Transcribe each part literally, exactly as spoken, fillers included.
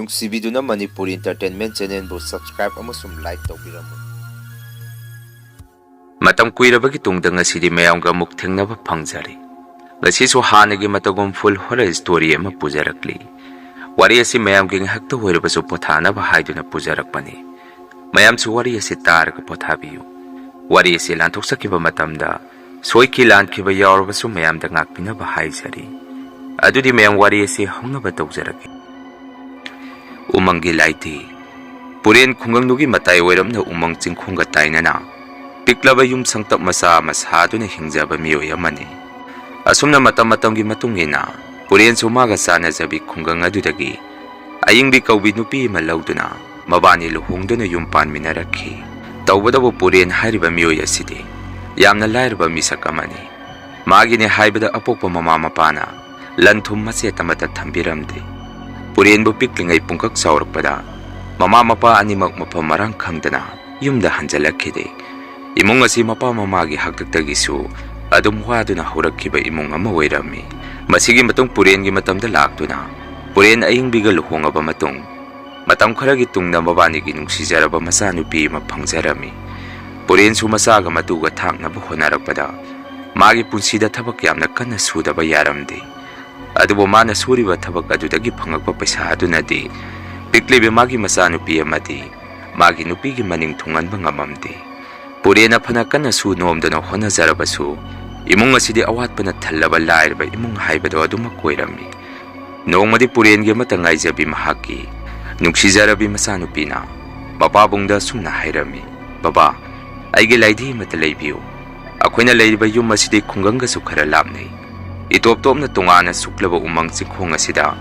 ꯅꯨꯡꯁꯤꯕꯤꯗꯨꯅ Manipuri Entertainment Channelꯕꯨ subscribe ꯑꯃꯁꯨꯡ like ꯇꯧꯕꯤꯔꯝꯃꯨ꯫ ꯃꯇꯝ ꯀꯨꯏꯔꯕꯒꯤ ꯇꯨꯡꯗ ꯉꯁꯤꯗꯤ ꯃꯌꯥꯝꯒ ꯑꯃꯨꯛ ꯊꯦꯡꯅꯕ ꯐꯪꯖꯔꯦ꯫ ꯉꯁꯤꯁꯨ ꯍꯥꯟꯅꯒꯤ ꯃꯇꯧꯒꯨꯝ full horror story ꯑꯃ ꯄꯨꯖꯔꯛꯂꯤ꯫ ꯋꯥꯔꯤ ꯑꯁꯤ ꯃꯌꯥꯝꯒꯤ ꯉꯥꯏꯍꯥꯛꯇ ꯑꯣꯏꯔꯕꯁꯨ ꯄꯣꯊꯥꯅꯕ ꯍꯥꯏꯗꯨꯅ ꯄꯨꯖꯔꯛꯄꯅꯤ꯫ ꯃꯌꯥꯝꯁꯨ ꯋꯥꯔꯤ ꯑꯁꯤ ꯇꯥꯔꯒ ꯄꯣꯊꯥꯕꯤꯌꯨ꯫ ꯋꯥꯔꯤ ꯑꯁꯤ ꯂꯥꯟꯊꯣꯛꯆꯈꯤꯕ ꯃꯇꯝꯗ ꯁꯣꯏꯈꯤ ꯂꯥꯟꯈꯤꯕ ꯌꯥꯎꯔꯕꯁꯨ ꯃꯌꯥꯝꯗ ꯉꯥꯛꯄꯤꯅꯕ ꯍꯥꯏꯖꯔꯤ꯫ ꯑꯗꯨꯗꯤ ꯃꯌꯥꯝ ꯋꯥꯔꯤ ꯑꯁꯤ ꯍꯧꯅꯕ ꯇꯧꯖꯔꯒꯦ꯫ ꯎꯃꯪꯒꯤ ꯂꯥꯏꯙꯤ꯫ ꯄꯨꯔꯦꯟ ꯈꯨꯡꯒꯪꯗꯨꯒꯤ ꯃꯇꯥꯏ ꯑꯣꯏꯔꯞꯅ ꯎꯃꯪ ꯆꯤꯡꯈꯣꯡꯒ ꯇꯥꯏꯅꯅ ꯄꯤꯛꯂꯕ ꯌꯨꯝ ꯁꯪꯇꯞ ꯃꯆꯥ ꯑꯃ ꯁꯥꯗꯨꯅ ꯍꯤꯡꯖꯕ ꯃꯤꯑꯣꯏ ꯑꯃꯅꯤ꯫ ꯑꯁꯨꯝꯅ ꯃꯇꯝ ꯃꯇꯝꯒꯤ ꯃꯇꯨꯡ ꯏꯟꯅ ꯄꯨꯔꯦꯟꯁꯨ ꯃꯥꯒ ꯆꯥꯟꯅꯖꯕꯤ ꯈꯨꯡꯒꯪ ꯑꯗꯨꯗꯒꯤ ꯑꯌꯤꯡꯕꯤ ꯀꯧꯕꯤ ꯅꯨꯄꯤ ꯑꯃ ꯂꯧꯗꯨꯅ ꯃꯕꯥꯅꯤ ꯂꯨꯍꯣꯡꯗꯨꯅ ꯌꯨꯝ ꯄꯥꯟꯃꯤꯟꯅꯔꯛꯈꯤ꯫ ꯇꯧꯕꯇꯕꯨ ꯄꯨꯔꯦꯟ ꯍꯥꯏꯔꯤꯕ ꯃꯤꯑꯣꯏ ꯑꯁꯤꯗꯤ ꯌꯥꯝꯅ ꯂꯥꯏꯔꯕ ꯃꯤꯁꯛ ꯑꯃꯅꯤ꯫ ꯃꯥꯒꯤꯅꯦ ꯍꯥꯏꯕꯗ ꯑꯄꯣꯛꯄ ꯃꯃꯥ ꯃꯄꯥꯅ ꯂꯟ ꯊꯨꯝ ꯃꯆꯦꯠ ꯑꯃꯠꯇ ꯊꯝꯕꯤꯔꯝꯗꯦ꯫ ꯄꯨꯔꯦꯟꯕꯨ ꯄꯤꯛꯂꯤꯉꯩ ꯄꯨꯡꯀꯛ ꯆꯥꯎꯔꯛꯄꯗ ꯃꯃꯥ ꯃꯄꯥ ꯑꯅꯤꯃꯛ ꯃꯐꯝ ꯃꯔꯥꯡ ꯈꯪꯗꯅ ꯌꯨꯝꯗ ꯍꯟꯖꯤꯜꯂꯛꯈꯤꯗꯦ꯫ ꯏꯃꯨꯡ ꯑꯁꯤ ꯃꯄꯥ ꯃꯃꯥꯒꯤ ꯍꯥꯛꯇꯛꯇꯒꯤꯁꯨ ꯑꯗꯨꯝ ꯋꯥꯗꯨꯅ ꯍꯧꯔꯛꯈꯤꯕ ꯏꯃꯨꯡ ꯑꯃ ꯑꯣꯏꯔꯝꯃꯤ꯫ ꯃꯁꯤꯒꯤ ꯃꯇꯨꯡ ꯄꯨꯔꯦꯟꯒꯤ ꯃꯇꯝꯗ ꯂꯥꯛꯇꯨꯅ ꯄꯨꯔꯦꯟ ꯑꯌꯤꯡꯕꯤꯒ ꯂꯨꯍꯣꯡꯉꯕ ꯃꯇꯨꯡ ꯃꯇꯝ ꯈꯔꯒꯤ ꯇꯨꯡꯗ ꯃꯕꯥꯅꯤꯒꯤ ꯅꯨꯡꯁꯤꯖꯔꯕ ꯃꯆꯥꯅꯨꯄꯤ ꯑꯃ ꯐꯪꯖꯔꯝꯃꯤ꯫ ꯄꯨꯔꯦꯟꯁꯨ ꯃꯆꯥꯒ ꯃꯇꯨꯒ ꯊꯥꯛꯅꯕ ꯍꯣꯠꯅꯔꯛꯄꯗ ꯃꯥꯒꯤ ꯄꯨꯟꯁꯤꯗ ꯊꯕꯛ ꯌꯥꯝꯅ ꯀꯟꯅ ꯁꯨꯗꯕ ꯌꯥꯔꯝꯗꯦ꯫ ꯑꯗꯨꯕꯨ ꯃꯥꯅ ꯁꯨꯔꯤꯕ ꯊꯕꯛ ꯑꯗꯨꯗꯒꯤ ꯐꯪꯂꯛꯄ ꯄꯩꯁꯥ ꯑꯗꯨꯅꯗꯤ ꯄꯤꯛꯂꯤꯕꯤ ꯃꯥꯒꯤ ꯃꯆꯥꯅꯨꯄꯤ ꯑꯃꯗꯤ ꯃꯥꯒꯤ ꯅꯨꯄꯤꯒꯤ ꯃꯅꯤꯡ ꯊꯨꯡꯍꯟꯕ ꯉꯝꯃꯝꯗꯦ꯫ ꯄꯨꯔꯦꯟꯅ ꯐꯅ ꯀꯟꯅ ꯁꯨ ꯅꯣꯝꯗꯨꯅ ꯍꯣꯠꯅꯖꯔꯕꯁꯨ ꯏꯃꯨꯡ ꯑꯁꯤꯗꯤ ꯑꯋꯥꯠꯄꯅ ꯊꯜꯂꯕ ꯂꯥꯏꯔꯕ ꯏꯃꯨꯡ ꯍꯥꯏꯕꯗꯣ ꯑꯗꯨꯃꯛ ꯑꯣꯏꯔꯝꯃꯤ꯫ ꯅꯣꯡꯃꯗꯤ ꯄꯨꯔꯦꯟꯒꯤ ꯑꯃꯠꯇ ꯉꯥꯏꯖꯕꯤ ꯃꯍꯥꯛꯀꯤ ꯅꯨꯡꯁꯤꯖꯔꯕꯤ ꯃꯆꯥꯅꯨꯄꯤꯅ ꯃꯄꯥꯕꯨꯡꯗ ꯑꯁꯨꯝꯅ ꯍꯥꯏꯔꯝꯃꯤ, "ꯕꯕꯥ, ꯑꯩꯒꯤ ꯂꯥꯏꯙꯤ ꯑꯃꯠꯇ ꯂꯩꯕꯤꯌꯨ꯫ ꯑꯩꯈꯣꯏꯅ ꯂꯩꯔꯤꯕ ꯌꯨꯝ ꯑꯁꯤꯗꯤ ꯈꯨꯡꯒꯪꯒꯁꯨ ꯈꯔ ꯂꯥꯞꯅꯩ꯫ ꯏꯇꯣꯞ ꯇꯣꯞꯅ ꯇꯣꯉꯥꯟꯅ ꯁꯨꯛꯂꯕ ꯎꯃꯪ ꯆꯤꯡꯈꯣꯡ ꯑꯁꯤꯗ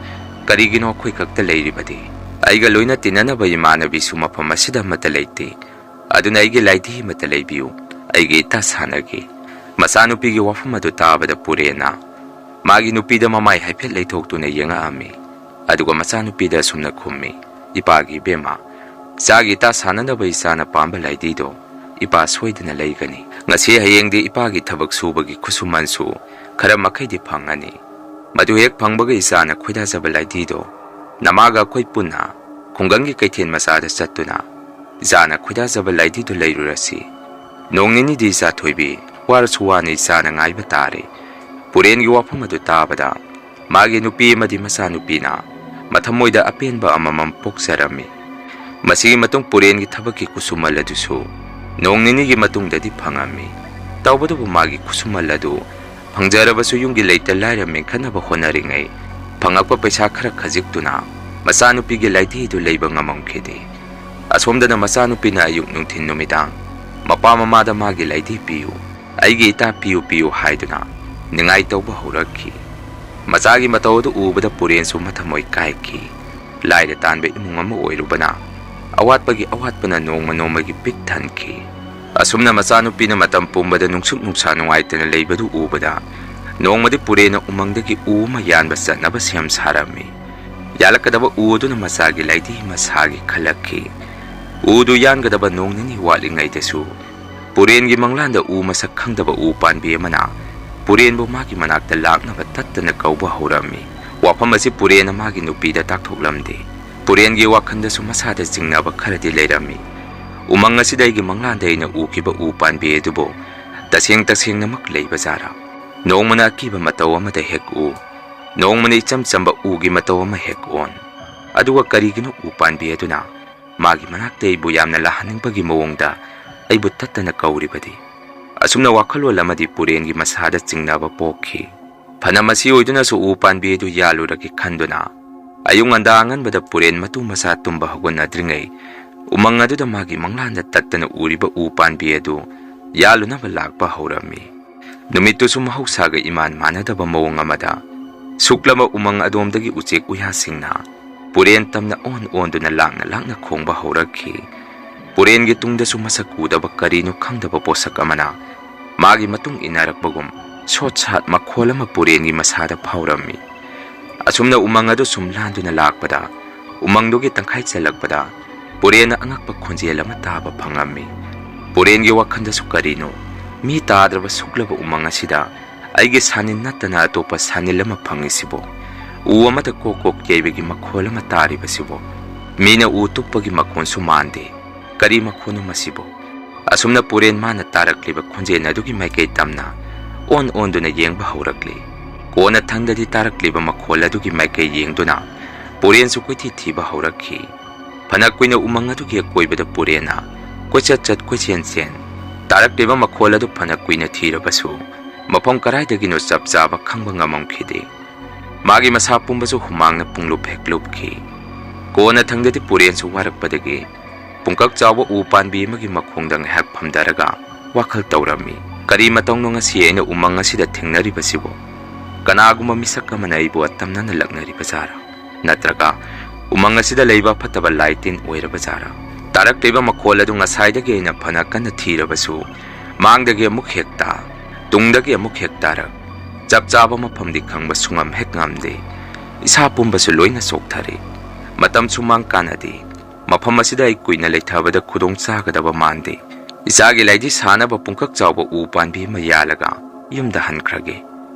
ꯀꯔꯤꯒꯤꯅꯣ ꯑꯩꯈꯣꯏ ꯈꯛꯇ ꯂꯩꯔꯤꯕꯗꯤ? ꯑꯩꯒ ꯂꯣꯏꯅ ꯇꯤꯟꯅꯅꯕ ꯏꯃꯥꯟꯅꯕꯤꯁꯨ ꯃꯐꯝ ꯑꯁꯤꯗ ꯑꯃꯠꯇ ꯂꯩꯇꯦ꯫ ꯑꯗꯨꯅ ꯑꯩꯒꯤ ꯂꯥꯏꯙꯤ ꯑꯃꯠꯇ ꯂꯩꯕꯤꯌꯨ, ꯑꯩꯒꯤ ꯏꯇꯥ ꯁꯥꯟꯅꯒꯦ꯫" ꯃꯆꯥꯅꯨꯄꯤꯒꯤ ꯋꯥꯐꯝ ꯑꯗꯨ ꯇꯥꯕꯗ ꯄꯨꯔꯦꯟꯅ ꯃꯥꯒꯤ ꯅꯨꯄꯤꯗ ꯃꯃꯥꯏ ꯍꯥꯏꯐꯦꯠ ꯂꯩꯊꯣꯛꯇꯨꯅ ꯌꯦꯡꯉꯛꯑꯝꯃꯤ꯫ ꯑꯗꯨꯒ ꯃꯆꯥꯅꯨꯄꯤꯗ ꯑꯁꯨꯝꯅ ꯈꯨꯝꯃꯤ, "ꯏꯄꯥꯒꯤ ꯏꯕꯦꯝꯃ, ꯆꯥꯒꯤ ꯏꯇꯥ ꯁꯥꯟꯅꯅꯕ ꯏꯆꯥꯅ ꯄꯥꯝꯕ ꯂꯥꯏꯙꯤꯗꯣ ꯏꯄꯥ ꯁꯣꯏꯗꯅ ꯂꯩꯒꯅꯤ꯫ ꯉꯁꯤ ꯍꯌꯦꯡꯗꯤ ꯏꯄꯥꯒꯤ ꯊꯕꯛ ꯁꯨꯕꯒꯤ ꯈꯨꯠꯁꯨꯃꯟꯁꯨ ꯈꯔ ꯃꯈꯩꯗꯤ ꯐꯪꯉꯅꯤ꯫ ꯃꯗꯨ ꯍꯦꯛ ꯐꯪꯕꯒ ꯏꯆꯥꯅ ꯈꯣꯏꯗꯥꯖꯕ ꯂꯥꯏꯙꯤꯗꯣ ꯅꯃꯥꯒ ꯑꯩꯈꯣꯏ ꯄꯨꯟꯅ ꯈꯨꯡꯒꯪꯒꯤ ꯀꯩꯊꯦꯜ ꯃꯆꯥꯗ ꯆꯠꯇꯨꯅ ꯏꯆꯥꯅ ꯈꯣꯏꯗꯥꯖꯕ ꯂꯥꯏꯙꯤꯗꯨ ꯂꯩꯔꯨꯔꯁꯤ꯫ ꯅꯣꯡ ꯅꯤꯅꯤꯗꯤ ꯏꯆꯥ ꯊꯣꯏꯕꯤ, ꯋꯥꯔꯁꯨ ꯋꯥꯅ ꯏꯆꯥꯅ ꯉꯥꯏꯕ ꯇꯥꯔꯦ꯫" ꯄꯨꯔꯦꯟꯒꯤ ꯋꯥꯐꯝ ꯑꯗꯨ ꯇꯥꯕꯗ ꯃꯥꯒꯤ ꯅꯨꯄꯤ ꯑꯃꯗꯤ ꯃꯆꯥꯅꯨꯄꯤꯅ ꯃꯊꯃꯣꯏꯗ ꯑꯄꯦꯟꯕ ꯑꯃꯃꯝ ꯄꯣꯛꯆꯔꯝꯃꯤ꯫ ꯃꯁꯤꯒꯤ ꯃꯇꯨꯡ ꯄꯨꯔꯦꯟꯒꯤ ꯊꯕꯛꯀꯤ ꯈꯨꯠꯁꯨꯃꯜ ꯑꯗꯨꯁꯨ ꯅꯣꯡ ꯅꯤꯅꯤꯒꯤ ꯃꯇꯨꯡꯗꯗꯤ ꯐꯪꯉꯝꯃꯤ꯫ ꯇꯧꯕꯇꯕꯨ ꯃꯥꯒꯤ ꯈꯨꯠꯁꯨꯃꯜ ꯑꯗꯨ ꯐꯪꯖꯔꯕꯁꯨ ꯌꯨꯝꯒꯤ ꯂꯩꯇ ꯂꯥꯏꯔ ꯃꯦꯟꯈꯠꯅꯕ ꯍꯣꯠꯅꯔꯤꯉꯩ ꯐꯪꯉꯛꯄ ꯄꯩꯁꯥ ꯈꯔ ꯈꯖꯤꯛꯇꯨꯅ ꯃꯆꯥꯅꯨꯄꯤꯒꯤ ꯂꯥꯏꯙꯤꯗꯨ ꯂꯩꯕ ꯉꯝꯃꯝꯈꯤꯗꯦ꯫ ꯑꯁꯣꯝꯗꯅ ꯃꯆꯥꯅꯨꯄꯤꯅ ꯑꯌꯨꯛ ꯅꯨꯡꯊꯤꯟ ꯅꯨꯃꯤꯗꯥꯡ ꯃꯄꯥ ꯃꯃꯥꯗ "ꯃꯥꯒꯤ ꯂꯥꯏꯙꯤ ꯄꯤꯌꯨ, ꯑꯩꯒꯤ ꯏꯇꯥ ꯄꯤꯌꯨ ꯄꯤꯌꯨ" ꯍꯥꯏꯗꯨꯅ ꯅꯤꯡꯉꯥꯏ ꯇꯧꯕ ꯍꯧꯔꯛꯈꯤ꯫ ꯃꯆꯥꯒꯤ ꯃꯇꯧ ꯑꯗꯨ ꯎꯕꯗ ꯄꯨꯔꯦꯟꯁꯨ ꯃꯊꯃꯣꯏ ꯀꯥꯏꯈꯤ꯫ ꯂꯥꯏꯔ ꯇꯥꯟꯕ ꯏꯃꯨꯡ ꯑꯃ ꯑꯣꯏꯔꯨꯕꯅ ꯑꯋꯥꯠꯄꯒꯤ ꯑꯋꯥꯠꯄꯅ ꯅꯣꯡꯃ ꯅꯣꯡꯃꯒꯤ ꯄꯤꯛ ꯊꯟꯈꯤ꯫ ꯑꯁꯨꯝꯅ ꯃꯆꯥꯅꯨꯄꯤꯅ ꯃꯇꯝ ꯄꯨꯝꯕꯗ ꯅꯨꯡꯁꯨꯛ ꯅꯨꯡꯁꯥ ꯅꯨꯡꯉꯥꯏꯇꯅ ꯂꯩꯕꯗꯨ ꯎꯕꯗ ꯅꯣꯡꯃꯗꯤ ꯄꯨꯔꯦꯟꯅ ꯎꯃꯪꯗꯒꯤ ꯎ ꯑꯃ ꯌꯥꯟꯕ ꯆꯠꯅꯕ ꯁꯦꯝ ꯁꯥꯔꯝꯃꯤ꯫ ꯌꯥꯜꯂꯛꯀꯗꯕ ꯎ ꯑꯗꯨꯅ ꯃꯆꯥꯒꯤ ꯂꯥꯏꯙꯤ ꯃꯁꯥꯒꯤ ꯈꯜꯂꯛꯈꯤ꯫ ꯎꯗꯨ ꯌꯥꯟꯒꯗꯕ ꯅꯣꯡ ꯅꯤꯅꯤ ꯋꯥꯠꯂꯤꯉꯩꯗꯁꯨ ꯄꯨꯔꯦꯟꯒꯤ ꯃꯪꯂꯥꯟꯗ ꯎ ꯃꯁꯛ ꯈꯪꯗꯕ ꯎ ꯄꯥꯟꯕꯤ ꯑꯃꯅ ꯄꯨꯔꯦꯟꯕꯨ ꯃꯥꯒꯤ ꯃꯅꯥꯛꯇ ꯂꯥꯛꯅꯕ ꯇꯠꯇꯅ ꯀꯧꯕ ꯍꯧꯔꯝꯃꯤ꯫ ꯋꯥꯐꯝ ꯑꯁꯤ ꯄꯨꯔꯦꯟꯅ ꯃꯥꯒꯤ ꯅꯨꯄꯤꯗ ꯇꯥꯛꯊꯣꯛꯂꯝꯗꯦ꯫ ꯄꯨꯔꯦꯟꯒꯤ ꯋꯥꯈꯜꯗꯁꯨ ꯃꯁꯥꯗ ꯆꯤꯡꯅꯕ ꯈꯔꯗꯤ ꯂꯩꯔꯝꯃꯤ꯫ "ꯎꯃꯪ ꯑꯁꯤꯗ ꯑꯩꯒꯤ ꯃꯪꯂꯥꯟꯗ ꯑꯩꯅ ꯎꯈꯤꯕ ꯎ ꯄꯥꯟꯕꯤ ꯑꯗꯨꯕꯨ ꯇꯁꯦꯡ ꯇꯁꯦꯡꯅꯃꯛ ꯂꯩꯕ ꯖꯥꯔꯥ? ꯅꯣꯡꯃꯅ ꯑꯀꯤꯕ ꯃꯇꯧ ꯑꯃꯗ ꯍꯦꯛ ꯎ, ꯅꯣꯡꯃꯅ ꯏꯆꯝ ꯆꯝꯕ ꯎꯒꯤ ꯃꯇꯧ ꯑꯃ ꯍꯦꯛ ꯑꯣꯟ꯫ ꯑꯗꯨꯒ ꯀꯔꯤꯒꯤꯅꯣ ꯎ ꯄꯥꯟꯕꯤ ꯑꯗꯨꯅ ꯃꯥꯒꯤ ꯃꯅꯥꯛꯇ ꯑꯩꯕꯨ ꯌꯥꯝꯅ ꯂꯥꯛꯍꯟꯅꯤꯡꯕꯒꯤ ꯃꯑꯣꯡꯗ ꯑꯩꯕꯨ ꯇꯠꯇꯅ ꯀꯧꯔꯤꯕꯗꯤ?" ꯑꯁꯨꯝꯅ ꯋꯥꯈꯜꯂꯣꯟ ꯑꯃꯗꯤ ꯄꯨꯔꯦꯟꯒꯤ ꯃꯁꯥꯗ ꯆꯤꯡꯅꯕ ꯄꯣꯛꯈꯤ꯫ ꯐꯅ ꯃꯁꯤ ꯑꯣꯏꯗꯨꯅꯁꯨ ꯎ ꯄꯥꯟꯕꯤ ꯑꯗꯨ ꯌꯥꯜꯂꯨꯔꯒꯦ ꯈꯟꯗꯨꯅ ꯑꯌꯨꯛ ꯉꯟꯗꯥ ꯑꯉꯟꯕꯗ ꯄꯨꯔꯦꯟ ꯃꯇꯨ ꯃꯆꯥ ꯇꯨꯝꯕ ꯍꯧꯒꯠꯅꯗ꯭ꯔꯤꯉꯩ ꯎꯃꯪ ꯑꯗꯨꯗ ꯃꯥꯒꯤ ꯃꯪꯂꯥꯟꯗ ꯇꯠꯇꯅ ꯎꯔꯤꯕ ꯎ ꯄꯥꯟꯕꯤ ꯑꯗꯨ ꯌꯥꯜꯂꯨꯅꯕ ꯂꯥꯛꯄ ꯍꯧꯔꯝꯃꯤ꯫ ꯅꯨꯃꯤꯠꯇꯨꯁꯨ ꯃꯍꯧꯁꯥꯒ ꯏꯃꯥꯟ ꯃꯥꯟꯅꯗꯕ ꯃꯑꯣꯡ ꯑꯃꯗ ꯁꯨꯛꯂꯕ ꯎꯃꯪ ꯑꯗꯣꯝꯗꯒꯤ ꯎꯆꯦꯛ ꯎꯌꯥꯁꯤꯡꯅ ꯄꯨꯔꯦꯟ ꯇꯝꯅ ꯑꯣꯟ ꯑꯣꯟꯗꯨꯅ ꯂꯥꯛꯅ ꯂꯥꯛꯅ ꯈꯣꯡꯕ ꯍꯧꯔꯛꯈꯤ꯫ ꯄꯨꯔꯦꯟꯒꯤ ꯇꯨꯡꯗꯁꯨ ꯃꯁꯛ ꯎꯗꯕ ꯀꯔꯤꯅꯣ ꯈꯪꯗꯕ ꯄꯣꯠꯁꯛ ꯑꯃꯅ ꯃꯥꯒꯤ ꯃꯇꯨꯡ ꯏꯟꯅꯔꯛꯄꯒꯨꯝ ꯁꯣꯠ ꯁꯥꯠ ꯃꯈꯣꯜ ꯑꯃ ꯄꯨꯔꯦꯟꯒꯤ ꯃꯁꯥꯗ ꯐꯥꯎꯔꯝꯃꯤ꯫ ꯑꯁꯨꯝꯅ ꯎꯃꯪ ꯑꯗꯨ ꯁꯨꯝ ꯂꯥꯟꯗꯨꯅ ꯂꯥꯛꯄꯗ ꯎꯃꯪꯗꯨꯒꯤ ꯇꯪꯈꯥꯏ ꯆꯜꯂꯛꯄꯗ ꯄꯨꯔꯦꯟꯅ ꯑꯉꯛꯄ ꯈꯣꯟꯖꯦꯜ ꯑꯃ ꯇꯥꯕ ꯐꯪꯉꯝꯃꯤ꯫ ꯄꯨꯔꯦꯟꯒꯤ ꯋꯥꯈꯜꯗꯁꯨ ꯀꯔꯤꯅꯣ, ꯃꯤ ꯇꯥꯗ꯭ꯔꯕ ꯁꯨꯛꯂꯕ ꯎꯃꯪ ꯑꯁꯤꯗ ꯑꯩꯒꯤ ꯁꯥꯅꯤꯜ ꯅꯠꯇꯅ ꯑꯇꯣꯞꯄ ꯁꯥꯅꯤꯜ ꯑꯃ ꯐꯪꯉꯤꯁꯤꯕꯣ? ꯎ ꯑꯃꯗ ꯀꯣꯛ ꯀꯣꯛ ꯌꯩꯕꯒꯤ ꯃꯈꯣꯜ ꯑꯃ ꯇꯥꯔꯤꯕꯁꯤꯕꯨ? ꯃꯤꯅ ꯎ ꯇꯨꯞꯄꯒꯤ ꯃꯈꯣꯟꯁꯨ ꯃꯥꯟꯗꯦ꯫ ꯀꯔꯤ ꯃꯈꯣꯟꯅꯣ ꯃꯁꯤꯕꯨ? ꯑꯁꯨꯝꯅ ꯄꯨꯔꯦꯟ ꯃꯥꯅ ꯇꯥꯔꯛꯂꯤꯕ ꯈꯣꯟꯖꯦꯜ ꯑꯗꯨꯒꯤ ꯃꯥꯏꯀꯩ ꯇꯝꯅ ꯑꯣꯟ ꯑꯣꯟꯗꯨꯅ ꯌꯦꯡꯕ ꯍꯧꯔꯛꯂꯤ꯫ ꯀꯣꯟꯅ ꯊꯪꯗꯗꯤ ꯇꯥꯔꯛꯂꯤꯕ ꯃꯈꯣꯜ ꯑꯗꯨꯒꯤ ꯃꯥꯏꯀꯩ ꯌꯦꯡꯗꯨꯅ ꯄꯨꯔꯦꯟꯁꯨ ꯀꯣꯏꯊꯤ ꯊꯤꯕ ꯍꯧꯔꯛꯈꯤ꯫ ꯐꯅ ꯀꯨꯏꯅ ꯎꯃꯪ ꯑꯗꯨꯒꯤ ꯑꯀꯣꯏꯕꯗ ꯄꯨꯔꯦꯟꯅ ꯀꯣꯏꯆꯠ ꯆꯠ ꯀꯣꯏꯆꯦꯟ ꯆꯦꯟ ꯇꯥꯔꯛꯂꯤꯕ ꯃꯈꯣꯜ ꯑꯗꯨ ꯐꯅ ꯀꯨꯏꯅ ꯊꯤꯔꯕꯁꯨ ꯃꯐꯝ ꯀꯗꯥꯏꯗꯒꯤꯅꯣ ꯆꯞ ꯆꯥꯕ ꯈꯪꯕ ꯉꯝꯃꯝꯈꯤꯗꯦ꯫ ꯃꯥꯒꯤ ꯃꯁꯥ ꯄꯨꯝꯕꯁꯨ ꯍꯨꯃꯥꯡꯅ ꯄꯨꯡꯂꯨꯞ ꯍꯦꯛ ꯂꯨꯞꯈꯤ꯫ ꯀꯣꯟꯅ ꯊꯪꯗꯗꯤ ꯄꯨꯔꯦꯟꯁꯨ ꯋꯥꯔꯛꯄꯗꯒꯤ ꯄꯨꯡꯀꯛ ꯆꯥꯎꯕ ꯎ ꯄꯥꯟꯕꯤ ꯑꯃꯒꯤ ꯃꯈꯣꯡꯗ ꯉꯥꯏꯍꯥꯛ ꯐꯝꯊꯔꯒ ꯋꯥꯈꯜ ꯇꯧꯔꯝꯃꯤ꯫ ꯀꯔꯤ ꯃꯇꯧꯅꯣ ꯉꯁꯤ ꯑꯩꯅ ꯎꯃꯪ ꯑꯁꯤꯗ ꯊꯦꯡꯅꯔꯤꯕꯁꯤꯕꯨ? ꯀꯅꯥꯒꯨꯝꯕ ꯃꯤꯁꯛ ꯑꯃꯅ ꯑꯩꯕꯨ ꯑꯇꯝꯅꯅ ꯂꯛꯅꯔꯤꯕ ꯖꯥꯔꯥ? ꯅꯠꯇ꯭ꯔꯒ ꯎꯃꯪ ꯑꯁꯤꯗ ꯂꯩꯕ ꯐꯠꯇꯕ ꯂꯥꯏ ꯇꯤꯟ ꯑꯣꯏꯔꯕ ꯖꯥꯔꯥ? ꯇꯥꯔꯛꯂꯤꯕ ꯃꯈꯣꯜ ꯑꯗꯨ ꯉꯁꯥꯏꯗꯒꯤ ꯑꯩꯅ ꯐꯅ ꯀꯟꯅ ꯊꯤꯔꯕꯁꯨ ꯃꯥꯡꯗꯒꯤ ꯑꯃꯨꯛ ꯍꯦꯛ ꯇꯥ, ꯇꯨꯡꯗꯒꯤ ꯑꯃꯨꯛ ꯍꯦꯛ ꯇꯥꯔꯛ, ꯆꯞ ꯆꯥꯕ ꯃꯐꯝꯗꯤ ꯈꯪꯕ ꯁꯨꯡꯉꯝ ꯍꯦꯛ ꯉꯝꯗꯦ꯫ ꯏꯁꯥ ꯄꯨꯝꯕꯁꯨ ꯂꯣꯏꯅ ꯆꯣꯛꯊꯔꯦ꯫ ꯃꯇꯝꯁꯨ ꯃꯥꯡ ꯀꯥꯟꯅꯗꯦ꯫ ꯃꯐꯝ ꯑꯁꯤꯗ ꯑꯩ ꯀꯨꯏꯅ ꯂꯩꯊꯕꯗ ꯈꯨꯗꯣꯡ ꯆꯥꯒꯗꯕ ꯃꯥꯟꯗꯦ꯫ ꯏꯆꯥꯒꯤ ꯂꯥꯏꯗꯤ ꯁꯥꯅꯕ ꯄꯨꯡꯀꯛ ꯆꯥꯎꯕ ꯎ ꯄꯥꯟꯕꯤ ꯑꯃ ꯌꯥꯜꯂꯒ ꯌꯨꯝꯗ ꯍꯟꯈ꯭ꯔꯒꯦ꯫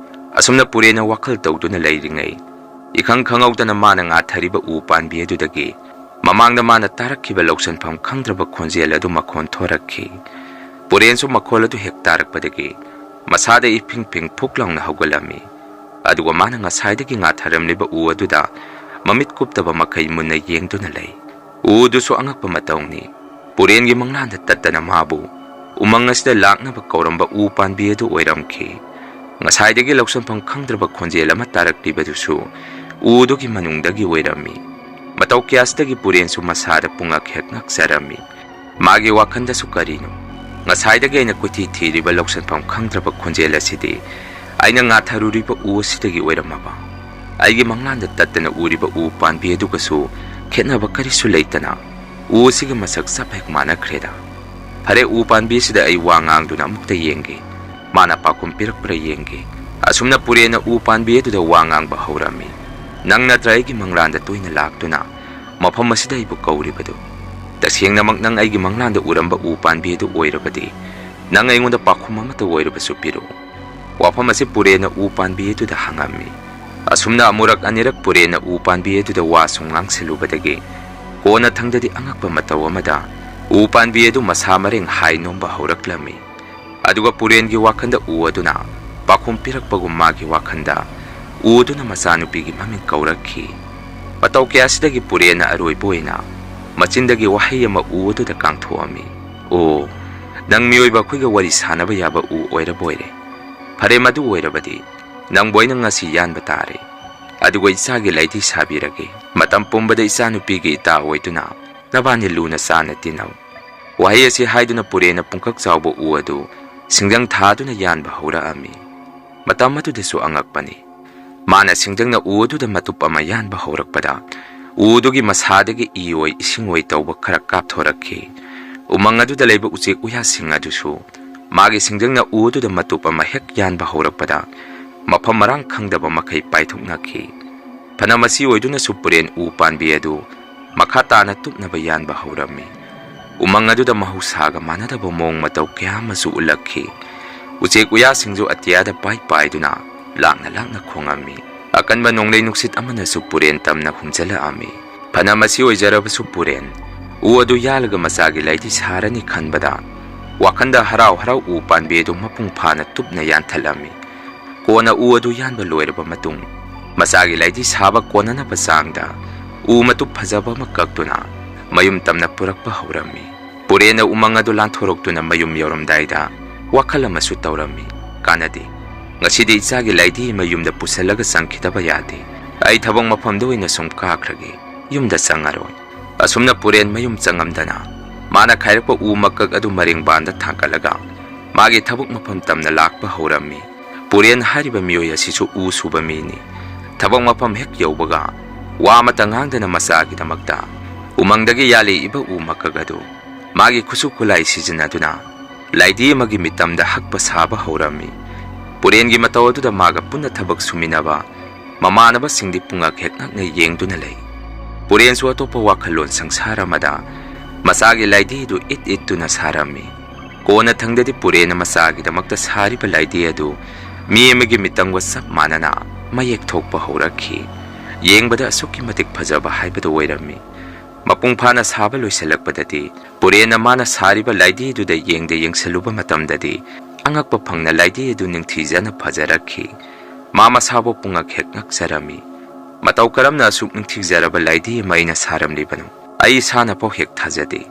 ꯑꯁꯨꯝꯅ ꯄꯨꯔꯦꯟꯅ ꯋꯥꯈꯜ ꯇꯧꯗꯨꯅ ꯂꯩꯔꯤꯉꯩ, ꯏꯈꯪ ꯈꯪꯍꯧꯗꯅ ꯃꯥꯅ ꯉꯥꯊꯔꯤꯕ ꯎ ꯄꯥꯟꯕꯤ ꯑꯗꯨꯗꯒꯤ ꯃꯃꯥꯡꯗ ꯃꯥꯅ ꯇꯥꯔꯛꯈꯤꯕ ꯂꯧꯁꯤꯟꯐꯝ ꯈꯪꯗ꯭ꯔꯕ ꯈꯣꯟꯖꯦꯜ ꯑꯗꯨ ꯃꯈꯣꯟ ꯊꯣꯔꯛꯈꯤ꯫ ꯄꯨꯔꯦꯟꯁꯨ ꯃꯈꯣꯜ ꯑꯗꯨ ꯍꯦꯛ ꯇꯥꯔꯛꯄꯗꯒꯤ ꯃꯁꯥꯗ ꯏꯐꯤꯡ ꯐꯤꯡ ꯐꯨꯛ ꯂꯥꯎꯅ ꯍꯧꯒꯠꯂꯝꯃꯤ꯫ ꯑꯗꯨꯒ ꯃꯥꯅ ꯉꯁꯥꯏꯗꯒꯤ ꯉꯥꯊꯔꯝꯂꯤꯕ ꯎ ꯑꯗꯨꯗ ꯃꯃꯤꯠ ꯀꯨꯞꯇꯕ ꯃꯈꯩ ꯃꯨꯟꯅ ꯌꯦꯡꯗꯨꯅ ꯂꯩ꯫ ꯎ ꯑꯗꯨꯁꯨ ꯑꯉꯛꯄ ꯃꯇꯧꯅꯤ꯫ ꯄꯨꯔꯦꯟꯒꯤ ꯃꯪꯂꯥꯟꯗ ꯇꯠꯇꯅ ꯃꯥꯕꯨ ꯎꯃꯪ ꯑꯁꯤꯗ ꯂꯥꯛꯅꯕ ꯀꯧꯔꯝꯕ ꯎ ꯄꯥꯟꯕꯤ ꯑꯗꯨ ꯑꯣꯏꯔꯝꯈꯤ꯫ ꯉꯁꯥꯏꯗꯒꯤ ꯂꯧꯁꯤꯟꯐꯝ ꯈꯪꯗ꯭ꯔꯕ ꯈꯣꯟꯖꯦꯜ ꯑꯃ ꯇꯥꯔꯛꯂꯤꯕꯗꯨꯁꯨ ꯎ ꯑꯗꯨꯒꯤ ꯃꯅꯨꯡꯗꯒꯤ ꯑꯣꯏꯔꯝꯃꯤ꯫ ꯃꯇꯧ ꯀꯌꯥꯁꯤꯗꯒꯤ ꯄꯨꯔꯦꯟꯁꯨ ꯃꯁꯥꯗ ꯄꯨꯡꯉꯛ ꯍꯦꯛ ꯉꯛꯆꯔꯝꯃꯤ꯫ ꯃꯥꯒꯤ ꯋꯥꯈꯜꯗꯁꯨ ꯀꯔꯤꯅꯣ, ꯉꯁꯥꯏꯗꯒꯤ ꯑꯩꯅ ꯀꯣꯏꯊꯤ ꯊꯤꯔꯤꯕ ꯂꯧꯁꯤꯟꯐꯝ ꯈꯪꯗ꯭ꯔꯕ ꯈꯣꯟꯖꯦꯜ ꯑꯁꯤꯗꯤ ꯑꯩꯅ ꯉꯥꯊꯔꯨꯔꯤꯕ ꯎ ꯑꯁꯤꯗꯒꯤ ꯑꯣꯏꯔꯝꯃꯕ? ꯑꯩꯒꯤ ꯃꯪꯂꯥꯟꯗ ꯇꯠꯇꯅ ꯎꯔꯤꯕ ꯎ ꯄꯥꯟꯕꯤ ꯑꯗꯨꯒꯁꯨ ꯈꯦꯠꯅꯕ ꯀꯔꯤꯁꯨ ꯂꯩꯇꯅ ꯎ ꯑꯁꯤꯒꯤ ꯃꯁꯛ ꯆꯞ ꯍꯦꯛ ꯃꯥꯟꯅꯈ꯭ꯔꯦꯗ꯫ ꯐꯔꯦ, ꯎ ꯄꯥꯟꯕꯤ ꯑꯁꯤꯗ ꯑꯩ ꯋꯥ ꯉꯥꯡꯗꯨꯅ ꯑꯃꯨꯛꯇ ꯌꯦꯡꯒꯦ꯫ ꯃꯥꯅ ꯄꯥꯎꯈꯨꯝ ꯄꯤꯔꯛꯄ꯭ꯔꯥ ꯌꯦꯡꯒꯦ꯫ ꯑꯁꯨꯝꯅ ꯄꯨꯔꯦꯟꯅ ꯎ ꯄꯥꯟꯕꯤ ꯑꯗꯨꯗ ꯋꯥ ꯉꯥꯡꯕ ꯍꯧꯔꯝꯃꯤ꯫ ꯅꯪ ꯅꯠꯇ꯭ꯔ ꯑꯩꯒꯤ ꯃꯪꯂꯥꯟꯗ ꯇꯣꯏꯅ ꯂꯥꯛꯇꯨꯅ ꯃꯐꯝ ꯑꯁꯤꯗ ꯑꯩꯕꯨ ꯀꯧꯔꯤꯕꯗꯨ? ꯇꯁꯦꯡꯅꯃꯛ ꯅꯪ ꯑꯩꯒꯤ ꯃꯪꯂꯥꯟꯗ ꯎꯔꯝꯕ ꯎ ꯄꯥꯟꯕꯤ ꯑꯗꯨ ꯑꯣꯏꯔꯕꯗꯤ, ꯅꯪ ꯑꯩꯉꯣꯟꯗ ꯄꯥꯎꯈꯨꯝ ꯑꯃꯠꯇ ꯑꯣꯏꯔꯕꯁꯨ ꯄꯤꯔꯛꯎ꯫ ꯋꯥꯐꯝ ꯑꯁꯤ ꯄꯨꯔꯦꯟꯅ ꯎ ꯄꯥꯟꯕꯤ ꯑꯗꯨꯗ ꯍꯪꯉꯝꯃꯤ꯫ ꯑꯁꯨꯝꯅ ꯑꯃꯨꯔꯛ ꯑꯅꯤꯔꯛ ꯄꯨꯔꯦꯟꯅ ꯎ ꯄꯥꯝꯕꯤ ꯑꯗꯨꯗ ꯋꯥ ꯁꯨꯝ ꯉꯥꯡꯁꯤꯜꯂꯨꯕꯗꯒꯤ ꯀꯣꯟꯅꯊꯪꯗꯗꯤ ꯑꯉꯛꯄ ꯃꯇꯧ ꯑꯃꯗ ꯎ ꯄꯥꯝꯕꯤ ꯑꯗꯨ ꯃꯁꯥ ꯃꯔꯦꯡ ꯍꯥꯏ ꯅꯣꯝꯕ ꯍꯧꯔꯛꯂꯝꯃꯤ꯫ ꯑꯗꯨꯒ ꯄꯨꯔꯦꯟꯒꯤ ꯋꯥꯈꯜꯗ ꯎ ꯑꯗꯨꯅ ꯄꯥꯎꯈꯨꯝ ꯄꯤꯔꯛꯄꯒꯨꯝ ꯃꯥꯒꯤ ꯋꯥꯈꯜꯗ ꯎ ꯑꯗꯨꯅ ꯃꯆꯥꯅꯨꯄꯤꯒꯤ ꯃꯃꯤꯡ ꯀꯧꯔꯛꯈꯤ꯫ ꯃꯇꯧ ꯀꯌꯥꯁꯤꯗꯒꯤ ꯄꯨꯔꯦꯟꯅ ꯑꯔꯣꯏꯕ ꯑꯣꯏꯅ ꯃꯆꯤꯟꯗꯒꯤ ꯋꯥꯍꯩ ꯑꯃ ꯎ ꯑꯗꯨꯗ ꯀꯥꯡꯊꯣꯛꯑꯝꯃꯤ꯫ "ꯑꯣ, ꯅꯪ ꯃꯤꯑꯣꯏꯕ ꯑꯩꯈꯣꯏꯒ ꯋꯥꯔꯤ ꯁꯥꯟꯅꯕ ꯌꯥꯕ ꯎ ꯑꯣꯏꯔꯕ ꯑꯣꯏꯔꯦ꯫ ꯐꯔꯦ, ꯃꯗꯨ ꯑꯣꯏꯔꯕꯗꯤ ꯅꯪꯕꯨ ꯑꯩꯅ ꯉꯁꯤ ꯌꯥꯟꯕ ꯇꯥꯔꯦ꯫ ꯑꯗꯨꯒ ꯏꯆꯥꯒꯤ ꯂꯩꯇꯤ ꯁꯥꯕꯤꯔꯒꯦ꯫ ꯃꯇꯝ ꯄꯨꯝꯕꯗ ꯏꯆꯥꯅꯨꯄꯤꯒꯤ ꯏꯇꯥ ꯑꯣꯏꯗꯨꯅ ꯅꯕꯥꯅꯤ ꯂꯨꯅ ꯆꯥꯟꯅ ꯇꯤꯟꯅꯧ"꯫ ꯋꯥꯍꯩ ꯑꯁꯤ ꯍꯥꯏꯗꯨꯅ ꯄꯨꯔꯦꯟꯅ ꯄꯨꯡꯀꯛ ꯆꯥꯎꯕ ꯎ ꯑꯗꯨ ꯁꯤꯡꯖꯪ ꯊꯥꯗꯨꯅ ꯌꯥꯟꯕ ꯍꯧꯔꯛꯑꯝꯃꯤ꯫ ꯃꯇꯝ ꯑꯗꯨꯗꯁꯨ ꯑꯉꯛꯄꯅꯤ꯫ ꯃꯥꯅ ꯁꯤꯡꯖꯪꯅ ꯎ ꯑꯗꯨꯗ ꯃꯇꯨꯞ ꯑꯃ ꯌꯥꯟꯕ ꯍꯧꯔꯛꯄꯗ ꯎ ꯑꯗꯨꯒꯤ ꯃꯁꯥꯗꯒꯤ ꯏ ꯑꯣꯏ ꯏꯁꯤꯡ ꯑꯣꯏ ꯇꯧꯕ ꯈꯔ ꯀꯥꯞꯊꯣꯔꯛꯈꯤ꯫ ꯎꯃꯪ ꯑꯗꯨꯗ ꯂꯩꯕ ꯎꯆꯦꯛ ꯎꯌꯥꯁꯤꯡ ꯑꯗꯨꯁꯨ ꯃꯥꯒꯤ ꯁꯤꯡꯖꯪꯅ ꯎ ꯑꯗꯨꯗ ꯃꯇꯨꯞ ꯑꯃ ꯍꯦꯛ ꯌꯥꯟꯕ ꯍꯧꯔꯛꯄꯗ ꯃꯐꯝ ꯃꯔꯥꯡ ꯈꯪꯗꯕ ꯃꯈꯩ ꯄꯥꯏꯊꯣꯛꯅꯈꯤ꯫ ꯐꯅ ꯃꯁꯤ ꯑꯣꯏꯗꯨꯅꯁꯨ ꯄꯨꯔꯦꯟ ꯎ ꯄꯥꯝꯕꯤ ꯑꯗꯨ ꯃꯈꯥ ꯇꯥꯅ ꯇꯨꯞꯅꯕ ꯌꯥꯟꯕ ꯍꯧꯔꯝꯃꯤ꯫ ꯎꯃꯪ ꯑꯗꯨꯗ ꯃꯍꯧꯁꯥꯒ ꯃꯥꯟꯅꯗꯕ ꯃꯑꯣꯡ ꯃꯇꯧ ꯀꯌꯥ ꯑꯃꯁꯨ ꯎꯠꯂꯛꯈꯤ꯫ ꯎꯆꯦꯛ ꯎꯌꯥꯁꯤꯡꯁꯨ ꯑꯇꯤꯌꯥꯗ ꯄꯥꯏ ꯄꯥꯏꯗꯨꯅ ꯂꯥꯛꯅ ꯂꯥꯛꯅ ꯈꯣꯡꯉꯝꯃꯤ꯫ ꯑꯀꯟꯕ ꯅꯣꯡꯂꯩ ꯅꯨꯡꯁꯤꯠ ꯑꯃꯅꯁꯨ ꯄꯨꯔꯦꯟ ꯇꯝꯅ ꯍꯨꯝꯖꯤꯜꯂꯛꯑꯝꯃꯤ꯫ ꯐꯅ ꯃꯁꯤ ꯑꯣꯏꯖꯔꯕꯁꯨ ꯄꯨꯔꯦꯟ ꯎ ꯑꯗꯨ ꯌꯥꯜꯂꯒ ꯃꯆꯥꯒꯤ ꯂꯩꯇꯤ ꯁꯥꯔꯅꯤ ꯈꯟꯕꯗ ꯋꯥꯈꯟꯗ ꯍꯔꯥꯎ ꯍꯔꯥꯎ ꯎ ꯄꯥꯝꯕꯤ ꯑꯗꯨ ꯃꯄꯨꯡ ꯐꯥꯅ ꯇꯨꯞꯅ ꯌꯥꯟꯊꯠꯂꯝꯃꯤ꯫ ꯀꯣꯟꯅ ꯎ ꯑꯗꯨ ꯌꯥꯟꯕ ꯂꯣꯏꯔꯕ ꯃꯇꯨꯡ ꯃꯆꯥꯒꯤ ꯂꯩꯇꯤ ꯁꯥꯕ ꯀꯣꯟꯅꯅꯕ ꯆꯥꯡꯗ ꯎ ꯃꯇꯨꯞ ꯐꯖꯕ ꯑꯃ ꯀꯛꯇꯨꯅ ꯃꯌꯨꯝ ꯇꯝꯅ ꯄꯨꯔꯛꯄ ꯍꯧꯔꯝꯃꯤ꯫ ꯄꯨꯔꯦꯟꯅ ꯎꯃꯪ ꯑꯗꯨ ꯂꯥꯟꯊꯣꯔꯛꯇꯨꯅ ꯃꯌꯨꯝ ꯌꯧꯔꯝꯗꯥꯏꯗ ꯋꯥꯈꯜ ꯑꯃꯁꯨ ꯇꯧꯔꯝꯃꯤ꯫ "ꯀꯥꯟꯅꯗꯦ, ꯉꯁꯤꯗꯤ ꯏꯆꯥꯒꯤ ꯂꯩꯇꯤ ꯃꯌꯨꯝꯗ ꯄꯨꯁꯜꯂꯒ ꯆꯪꯈꯤꯗꯕ ꯌꯥꯗꯦ꯫ ꯑꯩ ꯊꯕꯛ ꯃꯐꯝꯗ ꯑꯣꯏꯅ ꯁꯨꯝ ꯀꯥꯈ꯭ꯔꯒꯦ, ꯌꯨꯝꯗ ꯆꯪꯉꯔꯣꯏ"꯫ ꯑꯁꯨꯝꯅ ꯄꯨꯔꯦꯟ ꯃꯌꯨꯝ ꯆꯪꯉꯝꯗꯅ ꯃꯥꯅ ꯈꯥꯏꯔꯛꯄ ꯎ ꯃꯀꯛ ꯑꯗꯨ ꯃꯔꯦꯡꯕꯥꯟꯗ ꯊꯥꯡꯒꯠꯂꯒ ꯃꯥꯒꯤ ꯊꯕꯛ ꯃꯐꯝ ꯇꯝꯅ ꯂꯥꯛꯄ ꯍꯧꯔꯝꯃꯤ꯫ ꯄꯨꯔꯦꯟ ꯍꯥꯏꯔꯤꯕ ꯃꯤꯑꯣꯏ ꯑꯁꯤꯁꯨ ꯎ ꯁꯨꯕ ꯃꯤꯅꯤ꯫ ꯊꯕꯛ ꯃꯐꯝ ꯍꯦꯛ ꯌꯧꯕꯒ ꯋꯥ ꯑꯃꯠꯇ ꯉꯥꯡꯗꯅ ꯃꯆꯥꯒꯤꯗꯃꯛꯇ ꯎꯃꯪꯗꯒꯤ ꯌꯥꯜꯂꯛꯏꯕ ꯎ ꯃꯀꯛ ꯑꯗꯨ ꯃꯥꯒꯤ ꯈꯨꯠꯁꯨ ꯈꯨꯠꯂꯥꯏ ꯁꯤꯖꯤꯟꯅꯗꯨꯅ ꯂꯩꯗꯤ ꯑꯃꯒꯤ ꯃꯤꯇꯝꯗ ꯍꯛꯄ ꯁꯥꯕ ꯍꯧꯔꯝꯃꯤ꯫ ꯄꯨꯔꯦꯟꯒꯤ ꯃꯇꯧ ꯑꯗꯨꯗ ꯃꯥꯒ ꯄꯨꯟꯅ ꯊꯕꯛ ꯁꯨꯃꯤꯟꯅꯕ ꯃꯃꯥꯟꯅꯕꯁꯤꯡꯗꯤ ꯄꯨꯡꯉꯛ ꯍꯦꯛ ꯉꯛꯅ ꯌꯦꯡꯗꯨꯅ ꯂꯩ꯫ ꯄꯨꯔꯦꯟꯁꯨ ꯑꯇꯣꯞꯄ ꯋꯥꯈꯜꯂꯣꯟ ꯁꯪꯁꯥꯔ ꯑꯃꯗ ꯃꯆꯥꯒꯤ ꯂꯥꯏꯙꯤ ꯑꯗꯨ ꯏꯠ ꯏꯠꯇꯨꯅ ꯁꯥꯔꯝꯃꯤ꯫ ꯀꯣꯟꯅ ꯊꯪꯗꯗꯤ ꯄꯨꯔꯦꯟꯅ ꯃꯆꯥꯒꯤꯗꯃꯛꯇ ꯁꯥꯔꯤꯕ ꯂꯥꯏꯙꯤ ꯑꯗꯨ ꯃꯤ ꯑꯃꯒꯤ ꯃꯤꯇꯝꯒ ꯆꯞ ꯃꯥꯟꯅꯅ ꯃꯌꯦꯛ ꯊꯣꯛꯄ ꯍꯧꯔꯛꯈꯤ꯫ ꯌꯦꯡꯕꯗ ꯑꯁꯨꯛꯀꯤ ꯃꯇꯤꯛ ꯐꯖꯕ ꯍꯥꯏꯕꯗꯨ ꯑꯣꯏꯔꯝꯃꯤ꯫ ꯃꯄꯨꯡ ꯐꯥꯅ ꯁꯥꯕ ꯂꯣꯏꯁꯤꯜꯂꯛꯄꯗꯗꯤ ꯄꯨꯔꯦꯟꯅ ꯃꯥꯅ ꯁꯥꯔꯤꯕ ꯂꯥꯏꯙꯤ ꯑꯗꯨꯗ ꯌꯦꯡꯗ ꯌꯦꯡꯁꯤꯜꯂꯨꯕ ꯃꯇꯝꯗꯗꯤ ꯑꯉꯛꯄ ꯐꯪꯅ ꯂꯥꯏꯙꯤ ꯑꯗꯨ ꯅꯤꯡꯊꯤꯖꯅ ꯐꯖꯔꯛꯈꯤ꯫ ꯃꯥ ꯃꯁꯥꯕꯨ ꯄꯨꯡꯉꯛ ꯍꯦꯛ ꯉꯛꯆꯔꯝꯃꯤ꯫ "ꯃꯇꯧ ꯀꯔꯝꯅ ꯑꯁꯨꯛ ꯅꯤꯡꯊꯤꯖꯔꯕ ꯂꯥꯏꯙꯤ ꯑꯃ ꯑꯩꯅ ꯁꯥꯔꯝꯂꯤꯕꯅꯣ? ꯑꯩ ꯏꯁꯥꯅꯐꯥꯎ ꯍꯦꯛ ꯊꯥꯖꯗꯦ꯫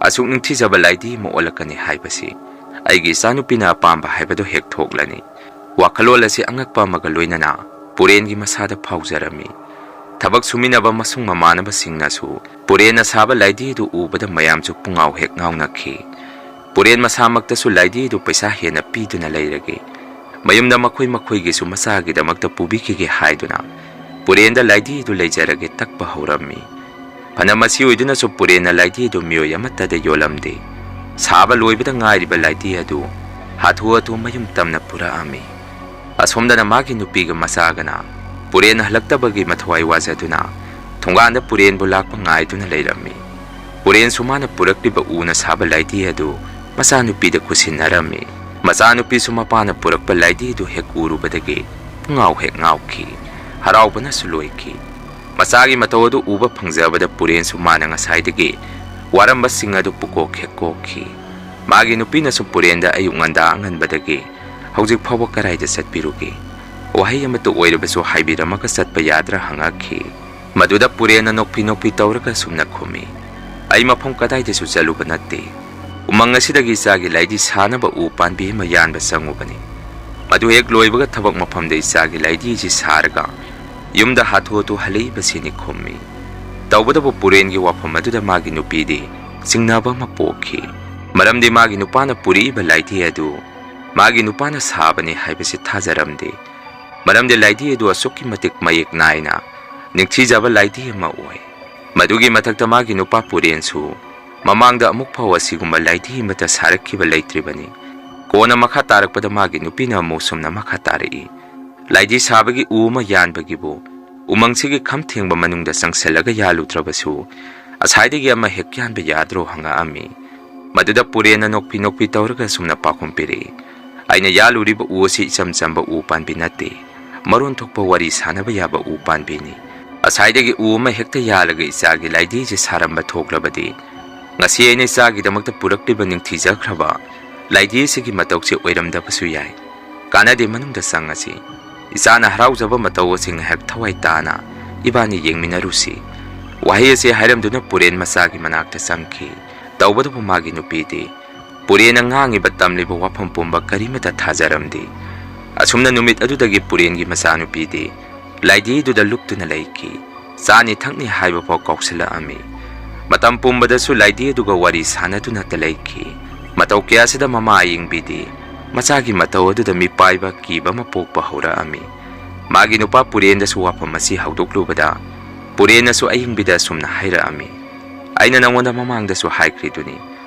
ꯑꯁꯨꯛ ꯅꯤꯡꯊꯤꯖꯕ ꯂꯥꯏꯙꯤ ꯑꯃ ꯑꯣꯜꯂꯛꯀꯅꯤ ꯍꯥꯏꯕꯁꯤ꯫ ꯑꯩꯒꯤ ꯏꯆꯥꯅꯨꯄꯤꯅ ꯑꯄꯥꯝꯕ ꯍꯥꯏꯕꯗꯨ ꯍꯦꯛ ꯊꯣꯛꯂꯅꯤ꯫" ꯋꯥꯈꯜꯂꯣꯟ ꯑꯁꯤ ꯑꯉꯛꯄ ꯑꯃꯒ ꯂꯣꯏꯅꯅ ꯄꯨꯔꯦꯟꯒꯤ ꯃꯁꯥꯗ ꯐꯥꯎꯖꯔꯝꯃꯤ꯫ ꯊꯕꯛ ꯁꯨꯃꯤꯟꯅꯕ ꯃꯁꯨꯡ ꯃꯃꯥꯟꯅꯕꯁꯤꯡꯅꯁꯨ ꯄꯨꯔꯦꯟꯅ ꯁꯥꯕ ꯂꯥꯏꯙꯤ ꯑꯗꯨ ꯎꯕꯗ ꯃꯌꯥꯝꯁꯨ ꯄꯨꯡꯉꯥꯎ ꯍꯦꯛ ꯉꯥꯎꯅꯈꯤ꯫ ꯄꯨꯔꯦꯟ ꯃꯁꯥꯃꯛꯇꯁꯨ ꯂꯥꯏꯙꯤ ꯑꯗꯨ ꯄꯩꯁꯥ ꯍꯦꯟꯅ ꯄꯤꯗꯨꯅ ꯂꯩꯔꯒꯦ꯫ ꯃꯌꯨꯝꯗ ꯃꯈꯣꯏ ꯃꯈꯣꯏꯒꯤꯁꯨ ꯃꯆꯥꯒꯤꯗꯃꯛꯇ ꯄꯨꯕꯤꯈꯤꯒꯦ ꯍꯥꯏꯗꯨꯅ ꯄꯨꯔꯦꯟꯗ ꯂꯥꯏꯙꯤ ꯑꯗꯨ ꯂꯩꯖꯔꯒꯦ ꯇꯛꯄ ꯍꯧꯔꯝꯃꯤ꯫ ꯐꯅ ꯃꯁꯤ ꯑꯣꯏꯗꯨꯅꯁꯨ ꯄꯨꯔꯦꯟꯅ ꯂꯥꯏꯙꯤ ꯑꯗꯨ ꯃꯤꯑꯣꯏ ꯑꯃꯠꯇꯗ ꯌꯣꯜꯂꯝꯗꯦ꯫ ꯁꯥꯕ ꯂꯣꯏꯕꯗ ꯉꯥꯏꯔꯤꯕ ꯂꯥꯏꯙꯤ ꯑꯗꯨ ꯍꯥꯊꯨ ꯍꯥꯊꯨ ꯃꯌꯨꯝ ꯇꯝꯅ ꯄꯨꯔꯛꯑꯝꯃꯤ꯫ ꯑꯁꯣꯝꯗꯅ ꯃꯥꯒꯤ ꯅꯨꯄꯤꯒ ꯃꯆꯥꯒꯅ ꯄꯨꯔꯦꯟ ꯍꯜꯂꯛꯇꯕꯒꯤ ꯃꯊ꯭ꯋꯥꯏ ꯋꯥꯖꯗꯨꯅ ꯊꯣꯡꯒꯥꯟꯗ ꯄꯨꯔꯦꯟꯕꯨ ꯂꯥꯛꯄ ꯉꯥꯏꯗꯨꯅ ꯂꯩꯔꯝꯃꯤ꯫ ꯄꯨꯔꯦꯟꯁꯨ ꯃꯥꯅ ꯄꯨꯔꯛꯂꯤꯕ ꯎꯅ ꯁꯥꯕ ꯂꯥꯏꯙꯤ ꯑꯗꯨ ꯃꯆꯥꯅꯨꯄꯤꯗ ꯈꯨꯠꯁꯤꯟꯅꯔꯝꯃꯤ꯫ ꯃꯆꯥꯅꯨꯄꯤꯁꯨ ꯃꯄꯥꯅ ꯄꯨꯔꯛꯄ ꯂꯥꯏꯙꯤ ꯑꯗꯨ ꯍꯦꯛ ꯎꯔꯨꯕꯗꯒꯤ ꯄꯨꯡꯉꯥꯎ ꯍꯦꯛ ꯉꯥꯎꯈꯤ꯫ ꯍꯔꯥꯎꯕꯅꯁꯨ ꯂꯣꯏꯈꯤ꯫ ꯃꯆꯥꯒꯤ ꯃꯇꯧ ꯑꯗꯨ ꯎꯕ ꯐꯪꯖꯕꯗ ꯄꯨꯔꯦꯟꯁꯨ ꯃꯥꯅ ꯉꯁꯥꯏꯗꯒꯤ ꯋꯥꯔꯝꯕꯁꯤꯡ ꯑꯗꯨ ꯄꯨꯀꯣꯛ ꯍꯦꯛ ꯀꯣꯛꯈꯤ꯫ ꯃꯥꯒꯤ ꯅꯨꯄꯤꯅꯁꯨ ꯄꯨꯔꯦꯟꯗ ꯑꯌꯨꯛ ꯉꯟꯇꯥ ꯉꯟꯕꯗꯒꯤ ꯍꯧꯖꯤꯛ ꯐꯥꯎꯕ ꯀꯗꯥꯏꯗ ꯆꯠꯄꯤꯔꯨꯒꯦ? ꯋꯥꯍꯩ ꯑꯃꯠꯇ ꯑꯣꯏꯔꯕꯁꯨ ꯍꯥꯏꯕꯤꯔꯝꯃꯒ ꯆꯠꯄ ꯌꯥꯗ꯭ꯔꯥ ꯍꯪꯉꯛꯈꯤ꯫ ꯃꯗꯨꯗ ꯄꯨꯔꯦꯟꯅ ꯅꯣꯛꯐꯤ ꯅꯣꯛꯐꯤ ꯇꯧꯔꯒ ꯑꯁꯨꯝꯅ ꯈꯨꯝꯃꯤ, "ꯑꯩ ꯃꯐꯝ ꯀꯗꯥꯏꯗꯁꯨ ꯆꯠꯂꯨꯕ ꯅꯠꯇꯦ꯫ ꯎꯃꯪ ꯑꯁꯤꯗꯒꯤ ꯏꯆꯥꯒꯤ ꯂꯥꯏꯙꯤ ꯁꯥꯅꯕ ꯎ ꯄꯥꯟꯕꯤ ꯑꯃ ꯌꯥꯟꯕ ꯆꯪꯉꯨꯕꯅꯤ꯫ ꯃꯗꯨ ꯍꯦꯛ ꯂꯣꯏꯕꯒ ꯊꯕꯛ ꯃꯐꯝꯗ ꯏꯆꯥꯒꯤ ꯂꯥꯏꯙꯤꯁꯤ ꯁꯥꯔꯒ ꯌꯨꯝꯗ ꯍꯥꯊꯨ ꯍꯥꯊꯨ ꯍꯜꯂꯛꯏꯕꯁꯤꯅꯤ" ꯈꯨꯝꯃꯤ꯫ ꯇꯧꯕꯇꯕꯨ ꯄꯨꯔꯦꯟꯒꯤ ꯋꯥꯐꯝ ꯑꯗꯨꯗ ꯃꯥꯒꯤ ꯅꯨꯄꯤꯗꯤ ꯆꯤꯡꯅꯕ ꯑꯃ ꯄꯣꯛꯈꯤ꯫ ꯃꯔꯝꯗꯤ ꯃꯥꯒꯤ ꯅꯨꯄꯥꯅ ꯄꯨꯔꯛꯏꯕ ꯂꯥꯏꯙꯤ ꯑꯗꯨ ꯃꯥꯒꯤ ꯅꯨꯄꯥꯅ ꯁꯥꯕꯅꯤ ꯍꯥꯏꯕꯁꯤ ꯊꯥꯖꯔꯝꯗꯦ꯫ ꯃꯔꯝꯗꯤ ꯂꯥꯏꯙꯤ ꯑꯗꯨ ꯑꯁꯨꯛꯀꯤ ꯃꯇꯤꯛ ꯃꯌꯦꯛ ꯅꯥꯏꯅ ꯅꯤꯡꯊꯤꯖꯕ ꯂꯥꯏꯙꯤ ꯑꯃ ꯑꯣꯏ꯫ ꯃꯗꯨꯒꯤ ꯃꯊꯛꯇ ꯃꯥꯒꯤ ꯅꯨꯄꯥ ꯄꯨꯔꯦꯟꯁꯨ ꯃꯃꯥꯡꯗ ꯑꯃꯨꯛ ꯐꯥꯎ ꯑꯁꯤꯒꯨꯝꯕ ꯂꯥꯏꯙꯤ ꯑꯃꯠꯇ ꯁꯥꯔꯛꯈꯤꯕ ꯂꯩꯇ꯭ꯔꯤꯕꯅꯤ꯫ ꯀꯣꯟꯅ ꯃꯈꯥ ꯇꯥꯔꯛꯄꯗ ꯃꯥꯒꯤ ꯅꯨꯄꯤꯅ ꯑꯃꯨꯛ ꯁꯨꯝꯅ ꯃꯈꯥ ꯇꯥꯔꯛꯏ, "ꯂꯥꯏꯙꯤ ꯁꯥꯕꯒꯤ ꯎ ꯑꯃ ꯌꯥꯟꯕꯒꯤꯕꯨ ꯎꯃꯪꯁꯤꯒꯤ ꯈꯝ ꯊꯦꯡꯕ ꯃꯅꯨꯡꯗ ꯆꯪꯁꯤꯜꯂꯒ ꯌꯥꯜꯂꯨꯗ꯭ꯔꯕꯁꯨ, ꯑꯁꯥꯏꯗꯒꯤ ꯑꯃ ꯍꯦꯛ ꯌꯥꯟꯕ ꯌꯥꯗ꯭ꯔꯣ?" ꯍꯪꯉꯛꯑꯝꯃꯤ꯫ ꯃꯗꯨꯗ ꯄꯨꯔꯦꯟꯅ ꯅꯣꯛꯐꯤ ꯅꯣꯛꯐꯤ ꯇꯧꯔꯒ ꯁꯨꯝꯅ ꯄꯥꯎꯈꯨꯝ ꯄꯤꯔꯛꯏ, "ꯑꯩꯅ ꯌꯥꯜꯂꯨꯔꯤꯕ ꯎ ꯑꯁꯤ ꯏꯆꯝ ꯆꯝꯕ ꯎ ꯄꯥꯝꯕꯤ ꯅꯠꯇꯦ꯫ ꯃꯔꯣꯟ ꯊꯣꯛꯄ ꯋꯥꯔꯤ ꯁꯥꯟꯅꯕ ꯌꯥꯕ ꯎ ꯄꯥꯝꯕꯤꯅꯤ꯫ ꯑꯁꯥꯏꯗꯒꯤ ꯎ ꯑꯃ ꯍꯦꯛꯇ ꯌꯥꯜꯂꯒ ꯏꯆꯥꯒꯤ ꯂꯥꯏꯙꯤꯁꯦ ꯁꯥꯔꯝꯕ ꯊꯣꯛꯂꯕꯗꯤ, ꯉꯁꯤ ꯑꯩꯅ ꯏꯆꯥꯒꯤꯗꯃꯛꯇ ꯄꯨꯔꯛꯂꯤꯕ ꯅꯤꯡꯊꯤꯖꯈ꯭ꯔꯕ ꯂꯥꯏꯙꯤ ꯑꯁꯤꯒꯤ ꯃꯇꯧꯁꯦ ꯑꯣꯏꯔꯝꯗꯕꯁꯨ ꯌꯥꯏ꯫ ꯀꯥꯟꯅꯗꯦ, ꯃꯅꯨꯡꯗ ꯆꯪꯉꯁꯤ꯫ ꯏꯆꯥꯅ ꯍꯔꯥꯎꯖꯕ ꯃꯇꯧ ꯑꯁꯤ ꯉꯥꯏꯍꯥꯛ ꯊꯋꯥꯏ ꯇꯥꯅ ꯏꯕꯥꯅꯤ ꯌꯦꯡꯃꯤꯟꯅꯔꯨꯁꯤ꯫ ꯋꯥꯍꯩ ꯑꯁꯤ ꯍꯥꯏꯔꯝꯗꯨꯅ ꯄꯨꯔꯦꯟ ꯃꯆꯥꯒꯤ ꯃꯅꯥꯛꯇ ꯆꯪꯈꯤ꯫ ꯇꯧꯕꯇꯕꯨ ꯃꯥꯒꯤ ꯅꯨꯄꯤꯗꯤ ꯄꯨꯔꯦꯟꯅ ꯉꯥꯡꯉꯤꯕ ꯇꯝꯂꯤꯕ ꯋꯥꯐꯝ ꯄꯨꯝꯕ ꯀꯔꯤꯃꯠꯇ ꯊꯥꯖꯔꯝꯗꯦ꯫ ꯑꯁꯨꯝꯅ ꯅꯨꯃꯤꯠ ꯑꯗꯨꯗꯒꯤ ꯄꯨꯔꯦꯟꯒꯤ ꯃꯆꯥꯅꯨꯄꯤꯗꯤ ꯂꯥꯏꯙꯤꯗꯨꯗ ꯂꯨꯞꯇꯨꯅ ꯂꯩꯈꯤ꯫ ꯆꯥꯅꯤ ꯊꯛꯅꯤ ꯍꯥꯏꯕ ꯐꯥꯎ ꯀꯥꯎꯁꯤꯜꯂꯛꯑꯝꯃꯤ꯫ ꯃꯇꯝ ꯄꯨꯝꯕꯗꯁꯨ ꯂꯥꯏꯙꯤ ꯑꯗꯨꯒ ꯋꯥꯔꯤ ꯁꯥꯟꯅꯗꯨꯅꯇ ꯂꯩꯈꯤ꯫ ꯃꯇꯧ ꯀꯌꯥꯁꯤꯗ ꯃꯃꯥ ꯑꯌꯤꯡꯕꯤꯗꯤ ꯃꯆꯥꯒꯤ ꯃꯇꯧ ꯑꯗꯨꯗ ꯃꯤꯄꯥꯏꯕ ꯀꯤꯕ ꯑꯃ ꯄꯣꯛꯄ ꯍꯧꯔꯛꯑꯝꯃꯤ꯫ ꯃꯥꯒꯤ ꯅꯨꯄꯥ ꯄꯨꯔꯦꯟꯗꯁꯨ ꯋꯥꯐꯝ ꯑꯁꯤ ꯍꯧꯗꯣꯛꯂꯨꯕꯗ, ꯄꯨꯔꯦꯟꯅꯁꯨ ꯑꯌꯤꯡꯕꯤꯗ ꯑꯁꯨꯝꯅ ꯍꯥꯏꯔꯛꯑꯝꯃꯤ, "ꯑꯩꯅ ꯅꯉꯣꯟꯗ ꯃꯃꯥꯡꯗꯁꯨ ꯍꯥꯏꯈ꯭ꯔꯤꯗꯨꯅꯤ,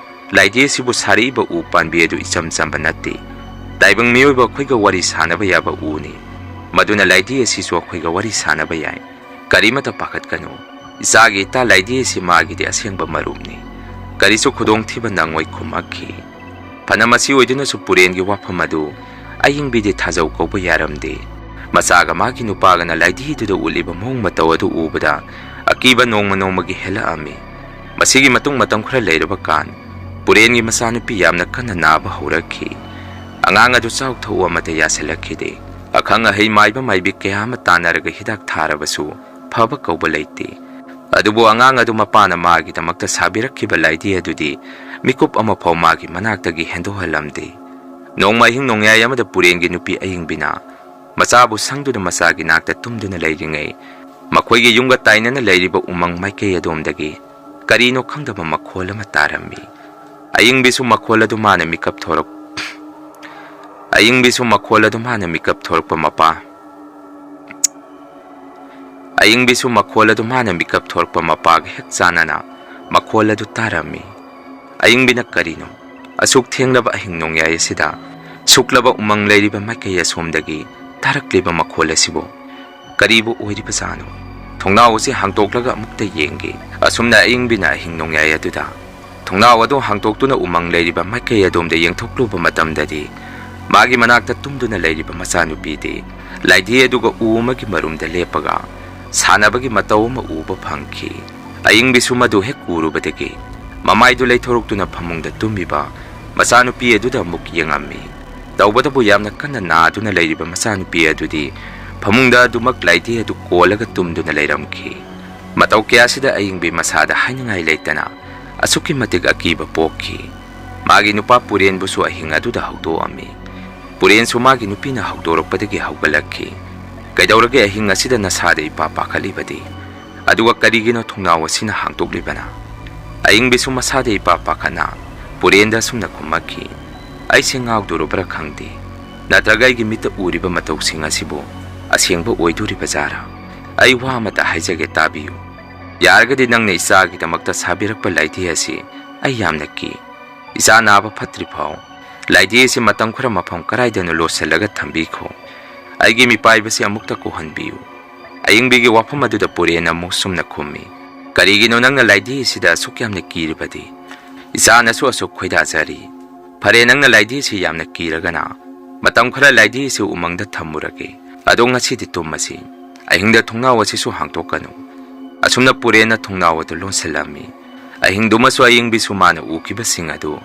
ꯂꯥꯏꯙꯤ ꯑꯁꯤꯕꯨ ꯁꯥꯔꯛꯏꯕ ꯎ ꯄꯥꯝꯕꯤ ꯑꯗꯨ ꯏꯆꯝ ꯆꯝꯕ ꯅꯠꯇꯦ꯫ ꯇꯥꯏꯕꯪ ꯃꯤꯑꯣꯏꯕ ꯑꯩꯈꯣꯏꯒ ꯋꯥꯔꯤ ꯁꯥꯟꯅꯕ ꯌꯥꯕ ꯎꯅꯤ꯫ ꯃꯗꯨꯅ ꯂꯥꯏꯙꯤ ꯑꯁꯤꯁꯨ ꯑꯩꯈꯣꯏꯒ ꯋꯥꯔꯤ ꯁꯥꯟꯅꯕ ꯌꯥꯏ꯫ ꯀꯔꯤꯃꯠꯇ ꯄꯥꯈꯠꯀꯅꯨ꯫ ꯏꯆꯥꯒꯤ ꯏꯇꯥ ꯂꯥꯏꯙꯤ ꯑꯁꯤ ꯃꯥꯒꯤꯗꯤ ꯑꯁꯦꯡꯕ ꯃꯔꯨꯞꯅꯤ꯫ ꯀꯔꯤꯁꯨ ꯈꯨꯗꯣꯡꯊꯤꯕ ꯅꯪꯉꯣꯏ" ꯈꯨꯝꯃꯛꯈꯤ꯫ ꯐꯅ ꯃꯁꯤ ꯑꯣꯏꯗꯨꯅꯁꯨ ꯄꯨꯔꯦꯟꯒꯤ ꯋꯥꯐꯝ ꯑꯗꯨ ꯑꯌꯤꯡꯕꯤꯗꯤ ꯊꯥꯖꯧ ꯀꯧꯕ ꯌꯥꯔꯝꯗꯦ꯫ ꯃꯆꯥꯒ ꯃꯥꯒꯤ ꯅꯨꯄꯥꯒꯅ ꯂꯥꯏꯙꯤꯗꯨꯗ ꯎꯠꯂꯤꯕ ꯃꯑꯣꯡ ꯃꯇꯧ ꯑꯗꯨ ꯎꯕꯗ ꯑꯀꯤꯕ ꯅꯣꯡꯃ ꯅꯣꯡꯃꯒꯤ ꯍꯦꯜꯂꯛꯑꯝꯃꯤ꯫ ꯃꯁꯤꯒꯤ ꯃꯇꯨꯡ ꯃꯇꯝ ꯈꯔ ꯂꯩꯔꯕ ꯀꯥꯟ, ꯄꯨꯔꯦꯟꯒꯤ ꯃꯆꯥꯅꯨꯄꯤ ꯌꯥꯝꯅ ꯀꯟꯅ ꯅꯥꯕ ꯍꯧꯔꯛꯈꯤ꯫ ꯑꯉꯥꯡ ꯑꯗꯨ ꯆꯥꯎ ꯊꯛꯎ ꯑꯃꯠꯇ ꯌꯥꯁꯤꯜꯂꯛꯈꯤꯗꯦ꯫ ꯑꯈꯪ ꯑꯍꯩ ꯃꯥꯏꯕ ꯃꯥꯏꯕꯤ ꯀꯌꯥ ꯑꯃ ꯇꯥꯟꯅꯔꯒ ꯍꯤꯗꯥꯛ ꯊꯥꯔꯕꯁꯨ ꯐꯕ ꯀꯧꯕ ꯂꯩꯇꯦ꯫ ꯑꯗꯨꯕꯨ ꯑꯉꯥꯡ ꯑꯗꯨ ꯃꯄꯥꯅ ꯃꯥꯒꯤꯗꯃꯛꯇ ꯁꯥꯕꯤꯔꯛꯈꯤꯕ ꯂꯥꯏꯙꯤ ꯑꯗꯨꯗꯤ ꯃꯤꯀꯨꯞ ꯑꯃꯐꯥꯎ ꯃꯥꯒꯤ ꯃꯅꯥꯛꯇꯒꯤ ꯍꯦꯟꯗꯣꯛꯍꯜꯂꯝꯗꯦ꯫ ꯅꯣꯡꯃ ꯑꯍꯤꯡ ꯅꯣꯡꯌꯥꯏ ꯑꯃꯗ ꯄꯨꯔꯦꯟꯒꯤ ꯅꯨꯄꯤ ꯑꯌꯤꯡꯕꯤꯅ ꯃꯆꯥꯕꯨ ꯁꯪꯗꯨꯅ ꯃꯆꯥꯒꯤ ꯅꯥꯛꯇ ꯇꯨꯝꯗꯨꯅ ꯂꯩꯔꯤꯉꯩ, ꯃꯈꯣꯏꯒꯤ ꯌꯨꯝꯒ ꯇꯥꯏꯅꯅ ꯂꯩꯔꯤꯕ ꯎꯃꯪ ꯃꯥꯏꯀꯩ ꯑꯗꯣꯝꯗꯒꯤ ꯀꯔꯤꯅꯣ ꯈꯪꯗꯕ ꯃꯈꯣꯜ ꯑꯃ ꯇꯥꯔꯝꯃꯤ꯫ ꯑꯌꯤꯡꯕꯤꯁꯨ ꯃꯈꯣꯜ ꯑꯗꯨ ꯃꯥꯅ ꯃꯤꯀꯞ ꯊꯣꯔꯛ-, ꯑꯌꯤꯡꯕꯤꯁꯨ ꯃꯈꯣꯜ ꯑꯗꯨ ꯃꯥꯅ ꯃꯤꯀꯞ ꯊꯣꯔꯛꯄ ꯃꯄꯥ, ꯑꯌꯤꯡꯕꯤꯁꯨ ꯃꯈꯣꯜ ꯑꯗꯨ ꯃꯥꯅ ꯃꯤꯀꯞ ꯊꯣꯔꯛꯄ ꯃꯄꯥꯒ ꯍꯦꯛ ꯆꯥꯟꯅꯅ ꯃꯈꯣꯜ ꯑꯗꯨ ꯇꯥꯔꯝꯃꯤ꯫ ꯑꯌꯤꯡꯕꯤꯅ ꯀꯔꯤꯅꯣ ꯑꯁꯨꯛ ꯊꯦꯡꯂꯕ ꯑꯍꯤꯡ ꯅꯣꯡꯌꯥꯏ ꯑꯁꯤꯗ ꯁꯨꯛꯂꯕ ꯎꯃꯪ ꯂꯩꯔꯤꯕ ꯃꯥꯏꯀꯩ ꯑꯁꯣꯝꯗꯒꯤ ꯇꯥꯔꯛꯂꯤꯕ ꯃꯈꯣꯜ ꯑꯁꯤꯕꯨ ꯀꯔꯤꯕꯨ ꯑꯣꯏꯔꯤꯕꯖꯥꯠꯅꯣ? ꯊꯣꯡꯅꯥꯎ ꯑꯁꯤ ꯍꯥꯡꯗꯣꯛꯂꯒ ꯑꯃꯨꯛꯇ ꯌꯦꯡꯒꯦ꯫ ꯑꯁꯨꯝꯅ ꯑꯌꯤꯡꯕꯤꯅ ꯑꯍꯤꯡ ꯅꯣꯡꯌꯥꯏ ꯑꯗꯨꯗ ꯊꯣꯡꯅꯥꯎ ꯑꯗꯨ ꯍꯥꯡꯗꯣꯛꯇꯨꯅ ꯎꯃꯪ ꯂꯩꯔꯤꯕ ꯃꯥꯏꯀꯩ ꯑꯗꯣꯝꯗ ꯌꯦꯡꯊꯣꯛꯂꯨꯕ ꯃꯇꯝꯗꯗꯤ, ꯃꯥꯒꯤ ꯃꯅꯥꯛꯇ ꯇꯨꯝꯗꯨꯅ ꯂꯩꯔꯤꯕ ꯃꯆꯥꯅꯨꯄꯤꯗꯤ ꯂꯥꯏꯙꯤ ꯑꯗꯨꯒ ꯎ ꯑꯃꯒꯤ ꯃꯔꯨꯝꯗ ꯂꯦꯞꯄꯒ ꯁꯥꯟꯅꯕꯒꯤ ꯃꯇꯧ ꯑꯃ ꯎꯕ ꯐꯪꯈꯤ꯫ ꯑꯌꯤꯡꯕꯤꯁꯨ ꯃꯗꯨ ꯍꯦꯛ ꯎꯔꯨꯕꯗꯒꯤ ꯃꯃꯥꯏꯗꯨ ꯂꯩꯊꯣꯔꯛꯇꯨꯅ ꯐꯃꯨꯡꯗ ꯇꯨꯝꯃꯤꯕ ꯃꯆꯥꯅꯨꯄꯤ ꯑꯗꯨꯗ ꯑꯃꯨꯛ ꯌꯦꯡꯉꯝꯃꯤ꯫ ꯇꯧꯕꯇꯕꯨ ꯌꯥꯝꯅ ꯀꯟꯅ ꯅꯥꯗꯨꯅ ꯂꯩꯔꯤꯕ ꯃꯆꯥꯅꯨꯄꯤ ꯑꯗꯨꯗꯤ ꯐꯃꯨꯡꯗ ꯑꯗꯨꯃꯛ ꯂꯥꯏꯙꯤ ꯑꯗꯨ ꯀꯣꯜꯂꯒ ꯇꯨꯝꯗꯨꯅ ꯂꯩꯔꯝꯈꯤ꯫ ꯃꯇꯧ ꯀꯌꯥꯁꯤꯗ ꯑꯌꯤꯡꯕꯤ ꯃꯁꯥꯗ ꯍꯥꯏꯅꯤꯡꯉꯥꯏ ꯂꯩꯇꯅ ꯑꯁꯨꯛꯀꯤ ꯃꯇꯤꯛ ꯑꯀꯤꯕ ꯄꯣꯛꯈꯤ꯫ ꯃꯥꯒꯤ ꯅꯨꯄꯥ ꯄꯨꯔꯦꯟꯕꯨꯁꯨ ꯑꯍꯤꯡ ꯑꯗꯨꯗ ꯍꯧꯗꯣꯛꯑꯝꯃꯤ꯫ ꯄꯨꯔꯦꯟꯁꯨ ꯃꯥꯒꯤ ꯅꯨꯄꯤꯅ ꯍꯧꯗꯣꯔꯛꯄꯗꯒꯤ ꯍꯧꯒꯠꯂꯛꯈꯤ꯫ "ꯀꯩꯗꯧꯔꯒꯦ ꯑꯍꯤꯡ ꯑꯁꯤꯗ ꯅꯁꯥꯗ ꯏꯄꯥ ꯄꯥꯈꯠꯂꯤꯕꯗꯤ? ꯑꯗꯨꯒ ꯀꯔꯤꯒꯤꯅꯣ ꯊꯣꯡꯅꯥꯎ ꯑꯁꯤꯅ ꯍꯥꯡꯗꯣꯛꯂꯤꯕꯅ?" ꯑꯌꯤꯡꯕꯤꯁꯨ ꯃꯁꯥꯗ ꯏꯄꯥ ꯄꯥꯈꯠꯅ ꯄꯨꯔꯦꯟꯗ ꯑꯁꯨꯝꯅ ꯈꯨꯝꯃꯛꯈꯤ, "ꯑꯩꯁꯦ ꯉꯥꯎꯗꯣꯔꯕ꯭ꯔꯥ ꯈꯪꯗꯦ꯫ ꯅꯠꯇ꯭ꯔꯒ ꯑꯩꯒꯤ ꯃꯤꯠꯇ ꯎꯔꯤꯕ ꯃꯇꯧꯁꯤꯡ ꯑꯁꯤꯕꯨ ꯑꯁꯦꯡꯕ ꯑꯣꯏꯗꯣꯔꯤꯕ ꯖꯥꯔꯥ? ꯑꯩ ꯋꯥ ꯑꯃꯇ ꯍꯥꯏꯖꯒꯦ, ꯇꯥꯕꯤꯌꯨ꯫ ꯌꯥꯔꯒꯗꯤ ꯅꯪꯅ ꯏꯆꯥꯒꯤꯗꯃꯛꯇ ꯁꯥꯕꯤꯔꯛꯄ ꯂꯥꯏꯙꯤ ꯑꯁꯤ ꯑꯩ ꯌꯥꯝꯅ ꯀꯤ꯫ ꯏꯆꯥ ꯅꯥꯕ ꯐꯠꯇ꯭ꯔꯤ ꯐꯥꯎ ꯂꯥꯏꯙꯤ ꯑꯁꯤ ꯃꯇꯝ ꯈꯔ ꯃꯐꯝ ꯀꯔꯥꯏꯗꯅꯣ ꯂꯣꯠꯁꯤꯜꯂꯒ ꯊꯝꯕꯤꯈꯣ꯫ ꯑꯩꯒꯤ ꯃꯤꯄꯥꯏꯕꯁꯤ ꯑꯃꯨꯛꯇ ꯀꯣꯛꯍꯟꯕꯤꯌꯨ꯫" ꯑꯌꯤꯡꯕꯤꯒꯤ ꯋꯥꯐꯝ ꯑꯗꯨꯗ ꯄꯨꯔꯦꯟꯅ ꯑꯃꯨꯛ ꯁꯨꯝꯅ ꯈꯨꯝꯃꯤ, "ꯀꯔꯤꯒꯤꯅꯣ ꯅꯪꯅ ꯂꯥꯏꯙꯤ ꯑꯁꯤꯗ ꯑꯁꯨꯛ ꯌꯥꯝꯅ ꯀꯤꯔꯤꯕꯗꯤ? ꯏꯆꯥꯅꯁꯨ ꯑꯁꯨꯛ ꯈꯣꯏꯗꯥꯖꯔꯤ꯫ ꯐꯔꯦ, ꯅꯪꯅ ꯂꯥꯏꯙꯤ ꯑꯁꯤ ꯌꯥꯝꯅ ꯀꯤꯔꯒꯅ ꯃꯇꯝ ꯈꯔ ꯂꯥꯏꯙꯤ ꯑꯁꯤ ꯎꯃꯪꯗ ꯊꯝꯃꯨꯔꯒꯦ꯫ ꯑꯗꯣ ꯉꯁꯤꯗꯤ ꯇꯨꯝꯃꯁꯤ꯫" ꯑꯍꯤꯡꯗ ꯊꯣꯡꯅꯥꯎ ꯑꯁꯤꯁꯨ ꯍꯥꯡꯗꯣꯛꯀꯅꯨ꯫ ꯑꯁꯨꯝꯅ ꯄꯨꯔꯦꯟꯅ ꯊꯣꯡꯅꯥꯎ ꯑꯗꯨ ꯂꯣꯟꯁꯤꯜꯂꯝꯃꯤ꯫ ꯑꯍꯤꯡꯗꯨꯃꯁꯨ ꯑꯌꯤꯡꯕꯤꯁꯨ ꯃꯥꯅ ꯎꯈꯤꯕꯁꯤꯡ ꯑꯗꯨ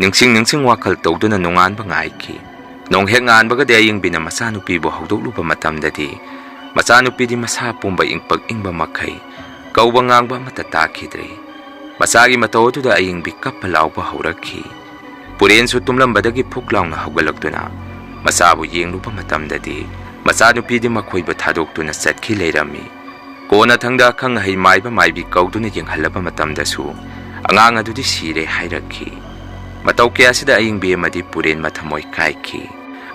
ꯅꯤꯡꯁꯤꯡ ꯅꯤꯡꯁꯤꯡ ꯋꯥꯈꯜ ꯇꯧꯗꯨꯅ ꯅꯣꯡꯉꯥꯟꯕ ꯉꯥꯏꯈꯤ꯫ ꯅꯣꯡ ꯍꯦꯛ ꯉꯥꯟꯕꯒꯗꯤ ꯑꯌꯤꯡꯕꯤꯅ ꯃꯆꯥꯅꯨꯄꯤꯕꯨ ꯍꯧꯗꯣꯛꯂꯨꯕ ꯃꯇꯝꯗꯗꯤ ꯃꯆꯥꯅꯨꯄꯤꯗꯤ ꯃꯁꯥ ꯄꯨꯝꯕ ꯏꯪꯄꯛ ꯏꯪꯕ ꯃꯈꯩ ꯀꯧꯕ ꯉꯥꯡꯕ ꯑꯃꯠꯇ ꯇꯥꯈꯤꯗ꯭ꯔꯦ꯫ ꯃꯆꯥꯒꯤ ꯃꯇꯧ ꯑꯗꯨꯗ ꯑꯌꯤꯡꯕꯤ ꯀꯞꯄ ꯂꯥꯎꯕ ꯍꯧꯔꯛꯈꯤ꯫ ꯄꯨꯔꯦꯟꯁꯨ ꯇꯨꯝꯂꯝꯕꯗꯒꯤ ꯐꯨꯛ ꯂꯥꯎꯅ ꯍꯧꯒꯠꯂꯛꯇꯨꯅ ꯃꯆꯥꯕꯨ ꯌꯦꯡꯂꯨꯕ ꯃꯇꯝꯗꯗꯤ ꯃꯆꯥꯅꯨꯄꯤꯗꯤ ꯃꯈꯣꯏꯕꯨ ꯊꯥꯗꯣꯛꯇꯨꯅ ꯆꯠꯈꯤ ꯂꯩꯔꯝꯃꯤ꯫ ꯀꯣꯟꯅꯊꯪꯗ ꯑꯈꯪ ꯑꯍꯩ ꯃꯥꯏꯕ ꯃꯥꯏꯕꯤ ꯀꯧꯗꯨꯅ ꯌꯦꯡꯍꯜꯂꯕ ꯃꯇꯝꯗꯁꯨ ꯑꯉꯥꯡ ꯑꯗꯨꯗꯤ ꯁꯤꯔꯦ ꯍꯥꯏꯔꯛꯈꯤ꯫ ꯃꯇꯧ ꯀꯌꯥꯁꯤꯗ ꯑꯌꯤꯡꯕꯤ ꯑꯃꯗꯤ ꯄꯨꯔꯦꯟ ꯃꯊꯃꯣꯏ ꯀꯥꯏꯈꯤ꯫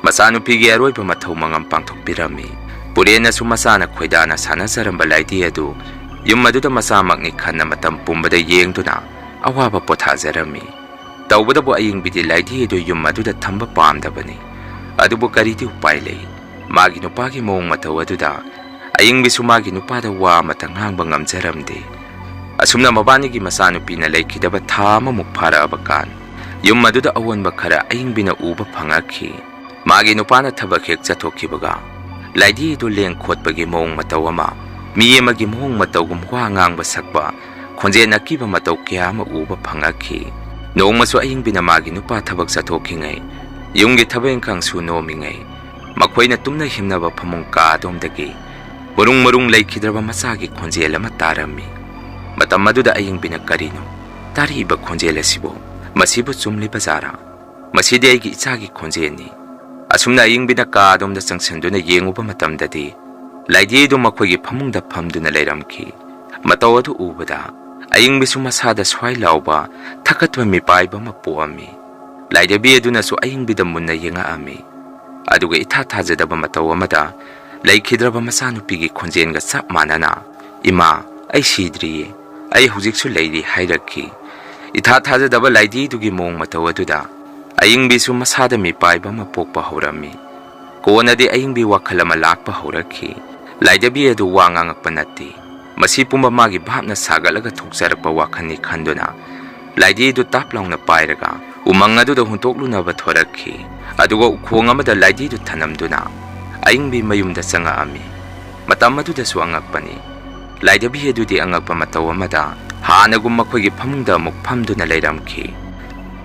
ꯃꯆꯥꯅꯨꯄꯤꯒꯤ ꯑꯔꯣꯏꯕ ꯃꯊꯧ ꯃꯉꯝ ꯄꯥꯡꯊꯣꯛꯄꯤꯔꯝꯃꯤ꯫ ꯄꯨꯔꯦꯟꯅꯁꯨ ꯃꯆꯥꯅ ꯈꯣꯏꯗꯥꯅ ꯁꯥꯟꯅꯖꯔꯝꯕ ꯂꯥꯏꯙꯤ ꯑꯗꯨ ꯌꯨꯝ ꯑꯗꯨꯗ ꯃꯆꯥꯃꯛꯅꯤ ꯈꯟꯅ ꯃꯇꯝ ꯄꯨꯝꯕꯗ ꯌꯦꯡꯗꯨꯅ ꯑꯋꯥꯕ ꯄꯣꯊꯥꯖꯔꯝꯃꯤ꯫ ꯇꯧꯕꯇꯕꯨ ꯑꯌꯤꯡꯕꯤꯗꯤ ꯂꯥꯏꯙꯤ ꯑꯗꯨ ꯌꯨꯝ ꯑꯗꯨꯗ ꯊꯝꯕ ꯄꯥꯝꯗꯕꯅꯤ꯫ ꯑꯗꯨꯕꯨ ꯀꯔꯤꯗꯤ ꯎꯄꯥꯏ ꯂꯩ? ꯃꯥꯒꯤ ꯅꯨꯄꯥꯒꯤ ꯃꯑꯣꯡ ꯃꯇꯧ ꯑꯗꯨꯗ ꯑꯌꯤꯡꯕꯤꯁꯨ ꯃꯥꯒꯤ ꯅꯨꯄꯥꯗ ꯋꯥ ꯑꯃꯠꯇ ꯉꯥꯡꯕ ꯉꯝꯖꯔꯝꯗꯦ꯫ ꯑꯁꯨꯝꯅ ꯃꯕꯥꯅꯤꯒꯤ ꯃꯆꯥꯅꯨꯄꯤꯅ ꯂꯩꯈꯤꯗꯕ ꯊꯥ ꯑꯃꯃꯨꯛ ꯐꯥꯔꯛꯑꯕ ꯀꯥꯟ ꯌꯨꯝ ꯑꯗꯨꯗ ꯑꯑꯣꯟꯕ ꯈꯔ ꯑꯌꯤꯡꯕꯤꯅ ꯎꯕ ꯐꯪꯉꯛꯈꯤ꯫ ꯃꯥꯒꯤ ꯅꯨꯄꯥꯅ ꯊꯕꯛ ꯍꯦꯛ ꯆꯠꯊꯣꯛꯈꯤꯕꯒ, ꯂꯥꯏꯙꯤ ꯑꯗꯨ ꯂꯦꯡ ꯈꯣꯠꯄꯒꯤ ꯃꯑꯣꯡ ꯃꯇꯧ ꯑꯃ, ꯃꯤ ꯑꯃꯒꯤ ꯃꯑꯣꯡ ꯃꯇꯧꯒꯨꯝ ꯋꯥ ꯉꯥꯡꯕ ꯁꯛꯄ, ꯈꯣꯟꯖꯦꯜ ꯑꯀꯤꯕ ꯃꯇꯧ ꯀꯌꯥ ꯑꯃ ꯎꯕ ꯐꯪꯉꯛꯈꯤ꯫ ꯅꯣꯡꯃꯁꯨ ꯑꯌꯤꯡꯕꯤꯅ ꯃꯥꯒꯤ ꯅꯨꯄꯥ ꯊꯕꯛ ꯆꯠꯊꯣꯛꯈꯤꯉꯩ, ꯌꯨꯝꯒꯤ ꯊꯕꯛ ꯏꯪꯈꯥꯡ ꯁꯨ ꯅꯣꯝꯃꯤꯉꯩ, ꯃꯈꯣꯏꯅ ꯇꯨꯝꯅ ꯍꯤꯞꯅꯕ ꯐꯃꯨꯡ ꯀꯥ ꯑꯗꯣꯝꯗꯒꯤ ꯃꯔꯨꯡ ꯃꯔꯨꯡ ꯂꯩꯈꯤꯗ꯭ꯔꯕ ꯃꯆꯥꯒꯤ ꯈꯣꯟꯖꯦꯜ ꯑꯃ ꯇꯥꯔꯝꯃꯤ꯫ ꯃꯇꯝ ꯑꯗꯨꯗ ꯑꯌꯤꯡꯕꯤꯅ, "ꯀꯔꯤꯅꯣ ꯇꯥꯔꯛꯏꯕ ꯈꯣꯟꯖꯦꯜ ꯑꯁꯤꯕꯨ? ꯃꯁꯤꯕꯨ ꯆꯨꯝꯂꯤꯕ ꯖꯥꯔꯥ? ꯃꯁꯤꯗꯤ ꯑꯩꯒꯤ ꯏꯆꯥꯒꯤ ꯈꯣꯟꯖꯦꯜꯅꯤ꯫ ꯑꯁꯨꯝꯅ ꯑꯌꯤꯡꯕꯤꯅ ꯀꯥ ꯑꯗꯣꯝꯗ ꯆꯪꯁꯤꯟꯗꯨꯅ ꯌꯦꯡꯉꯨꯕ ꯃꯇꯝꯗꯗꯤ, ꯂꯥꯏꯙꯤ ꯑꯗꯨ ꯃꯈꯣꯏꯒꯤ ꯐꯃꯨꯡꯗ ꯐꯝꯗꯨꯅ ꯂꯩꯔꯝꯈꯤ꯫ ꯃꯇꯧ ꯑꯗꯨ ꯎꯕꯗ ꯑꯌꯤꯡꯕꯤꯁꯨ ꯃꯁꯥꯗ ꯁ꯭ꯋꯥꯏ ꯂꯥꯎꯕ, ꯊꯛꯀꯠꯄ ꯃꯤꯄꯥꯏꯕ ꯑꯃ ꯄꯣꯛꯑꯝꯃꯤ꯫ ꯂꯥꯏꯙꯕꯤ ꯑꯗꯨꯅꯁꯨ ꯑꯌꯤꯡꯕꯤꯗ ꯃꯨꯟꯅ ꯌꯦꯡꯉꯛꯑꯝꯃꯤ꯫ ꯑꯗꯨꯒ ꯏꯊꯥ ꯊꯥꯖꯗꯕ ꯃꯇꯧ ꯑꯃꯗ ꯂꯩꯈꯤꯗ꯭ꯔꯕ ꯃꯆꯥꯅꯨꯄꯤꯒꯤ ꯈꯣꯟꯖꯦꯜꯒ ꯆꯞ ꯃꯥꯟꯅꯅ, "ꯏꯃꯥ, ꯑꯩ ꯁꯤꯗ꯭ꯔꯤꯌꯦ, ꯑꯩ ꯍꯧꯖꯤꯛꯁꯨ ꯂꯩꯔꯤ" ꯍꯥꯏꯔꯛꯈꯤ꯫ ꯏꯊꯥ ꯊꯥꯖꯗꯕ ꯂꯥꯏꯙꯤꯗꯨꯒꯤ ꯃꯑꯣꯡ ꯃꯇꯧ ꯑꯗꯨꯗ ꯑꯌꯤꯡꯕꯤꯁꯨ ꯃꯁꯥꯗ ꯃꯤꯄꯥꯏꯕ ꯑꯃ ꯄꯣꯛꯄ ꯍꯧꯔꯝꯃꯤ꯫ ꯀꯣꯟꯅꯗꯤ ꯑꯌꯤꯡꯕꯤ ꯋꯥꯈꯜ ꯑꯃ ꯂꯥꯛꯄ ꯍꯧꯔꯛꯈꯤ꯫ ꯂꯥꯏꯙꯕꯤ ꯑꯗꯨ ꯋꯥ ꯉꯥꯡꯉꯛꯄ ꯅꯠꯇꯦ꯫ ꯃꯁꯤ ꯄꯨꯝꯕ ꯃꯥꯒꯤ ꯚꯥꯞꯅ ꯁꯥꯒꯠꯂꯒ ꯊꯣꯛꯆꯔꯛꯄ ꯋꯥꯈꯜꯅꯤ ꯈꯟꯗꯨꯅ, ꯂꯥꯏꯙꯤꯗꯨ ꯇꯥꯞ ꯂꯥꯎꯅ ꯄꯥꯏꯔꯒ ꯎꯃꯪ ꯑꯗꯨꯗ ꯍꯨꯟꯇꯣꯛꯂꯨꯅꯕ ꯊꯣꯔꯛꯈꯤ꯫ ꯑꯗꯨꯒ ꯎꯈꯣꯡ ꯑꯃꯗ ꯂꯥꯏꯙꯤꯗꯨ ꯊꯅꯝꯗꯨꯅ ꯑꯌꯤꯡꯕꯤ ꯃꯌꯨꯝꯗ ꯆꯪꯉꯛꯑꯝꯃꯤ꯫ ꯃꯇꯝ ꯑꯗꯨꯗꯁꯨ ꯑꯉꯛꯄꯅꯤ꯫ ꯂꯥꯏꯙꯕꯤ ꯑꯗꯨꯗꯤ ꯑꯉꯛꯄ ꯃꯇꯧ ꯑꯃꯗ ꯍꯥꯟꯅꯒꯨꯝ ꯃꯈꯣꯏꯒꯤ ꯐꯃꯨꯡꯗ ꯑꯃꯨꯛ ꯐꯝꯗꯨꯅ ꯂꯩꯔꯝꯈꯤ꯫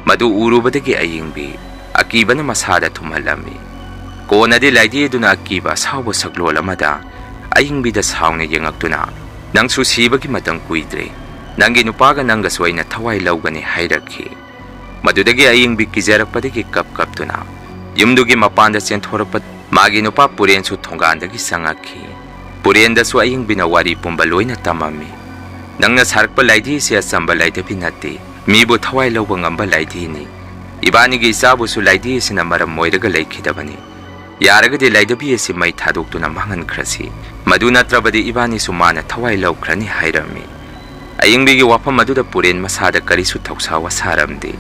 ꯃꯗꯨ ꯎꯔꯨꯕꯗꯒꯤ ꯑꯌꯤꯡꯕꯤ ꯑꯀꯤꯕꯅ ꯃꯁꯥꯗ ꯊꯨꯝꯍꯜꯂꯝꯃꯤ꯫ ꯀꯣꯟꯅꯗꯤ ꯂꯥꯏꯙꯤ ꯑꯗꯨꯅ ꯑꯀꯤꯕ ꯑꯁꯥꯎꯕ ꯁꯛꯂꯣꯟ ꯑꯃꯗ ꯑꯌꯤꯡꯕꯤꯗ ꯁꯥꯎꯅ ꯌꯦꯡꯉꯛꯇꯨꯅ, "ꯅꯪꯁꯨ ꯁꯤꯕꯒꯤ ꯃꯇꯝ ꯀꯨꯏꯗ꯭ꯔꯦ꯫ ꯅꯪꯒꯤ ꯅꯨꯄꯥꯒ ꯅꯪꯒꯁꯨ ꯑꯩꯅ ꯊꯋꯥꯏ ꯂꯧꯒꯅꯤ" ꯍꯥꯏꯔꯛꯈꯤ꯫ ꯃꯗꯨꯗꯒꯤ ꯑꯌꯤꯡꯕꯤ ꯀꯤꯖꯔꯛꯄꯗꯒꯤ ꯀꯞ ꯀꯞꯇꯨꯅ ꯌꯨꯝꯗꯨꯒꯤ ꯃꯄꯥꯟꯗ ꯆꯦꯟꯊꯣꯔꯛꯄ꯫ ꯃꯥꯒꯤ ꯅꯨꯄꯥ ꯄꯨꯔꯦꯟꯁꯨ ꯊꯣꯡꯒꯥꯟꯗꯒꯤ ꯆꯪꯉꯛꯈꯤ꯫ ꯄꯨꯔꯦꯟꯗꯁꯨ ꯑꯌꯤꯡꯕꯤꯅ ꯋꯥꯔꯤ ꯄꯨꯝꯕ ꯂꯣꯏꯅ ꯇꯝꯃꯝꯃꯤ꯫ "ꯅꯪꯅ ꯁꯥꯔꯛꯄ ꯂꯥꯏꯙꯤꯁꯤ ꯑꯆꯝꯕ ꯂꯥꯏꯙꯕꯤ ꯅꯠꯇꯦ, ꯃꯤꯕꯨ ꯊꯋꯥꯏ ꯂꯧꯕ ꯉꯝꯕ ꯂꯥꯏꯙꯤꯅꯤ꯫ ꯏꯕꯥꯅꯤꯒꯤ ꯏꯆꯥꯕꯨꯁꯨ ꯂꯥꯏꯙꯤ ꯑꯁꯤꯅ ꯃꯔꯝ ꯑꯣꯏꯔꯒ ꯂꯩꯈꯤꯗꯕꯅꯤ꯫ ꯌꯥꯔꯒꯗꯤ ꯂꯥꯏꯙꯕꯤ ꯑꯁꯤ ꯃꯩ ꯊꯥꯗꯣꯛꯇꯨꯅ ꯃꯥꯡꯍꯟꯈ꯭ꯔꯁꯤ, ꯃꯗꯨ ꯅꯠꯇ꯭ꯔꯕꯗꯤ ꯏꯕꯥꯅꯤꯁꯨ ꯃꯥꯅ ꯊꯋꯥꯏ ꯂꯧꯈ꯭ꯔꯅꯤ" ꯍꯥꯏꯔꯝꯃꯤ꯫ ꯑꯌꯤꯡꯕꯤꯒꯤ ꯋꯥꯐꯝ ꯑꯗꯨꯗ ꯄꯨꯔꯦꯟ ꯃꯁꯥꯗ ꯀꯔꯤꯁꯨ ꯊꯧꯁꯥ ꯋꯥꯁꯥꯔꯝꯗꯦ꯫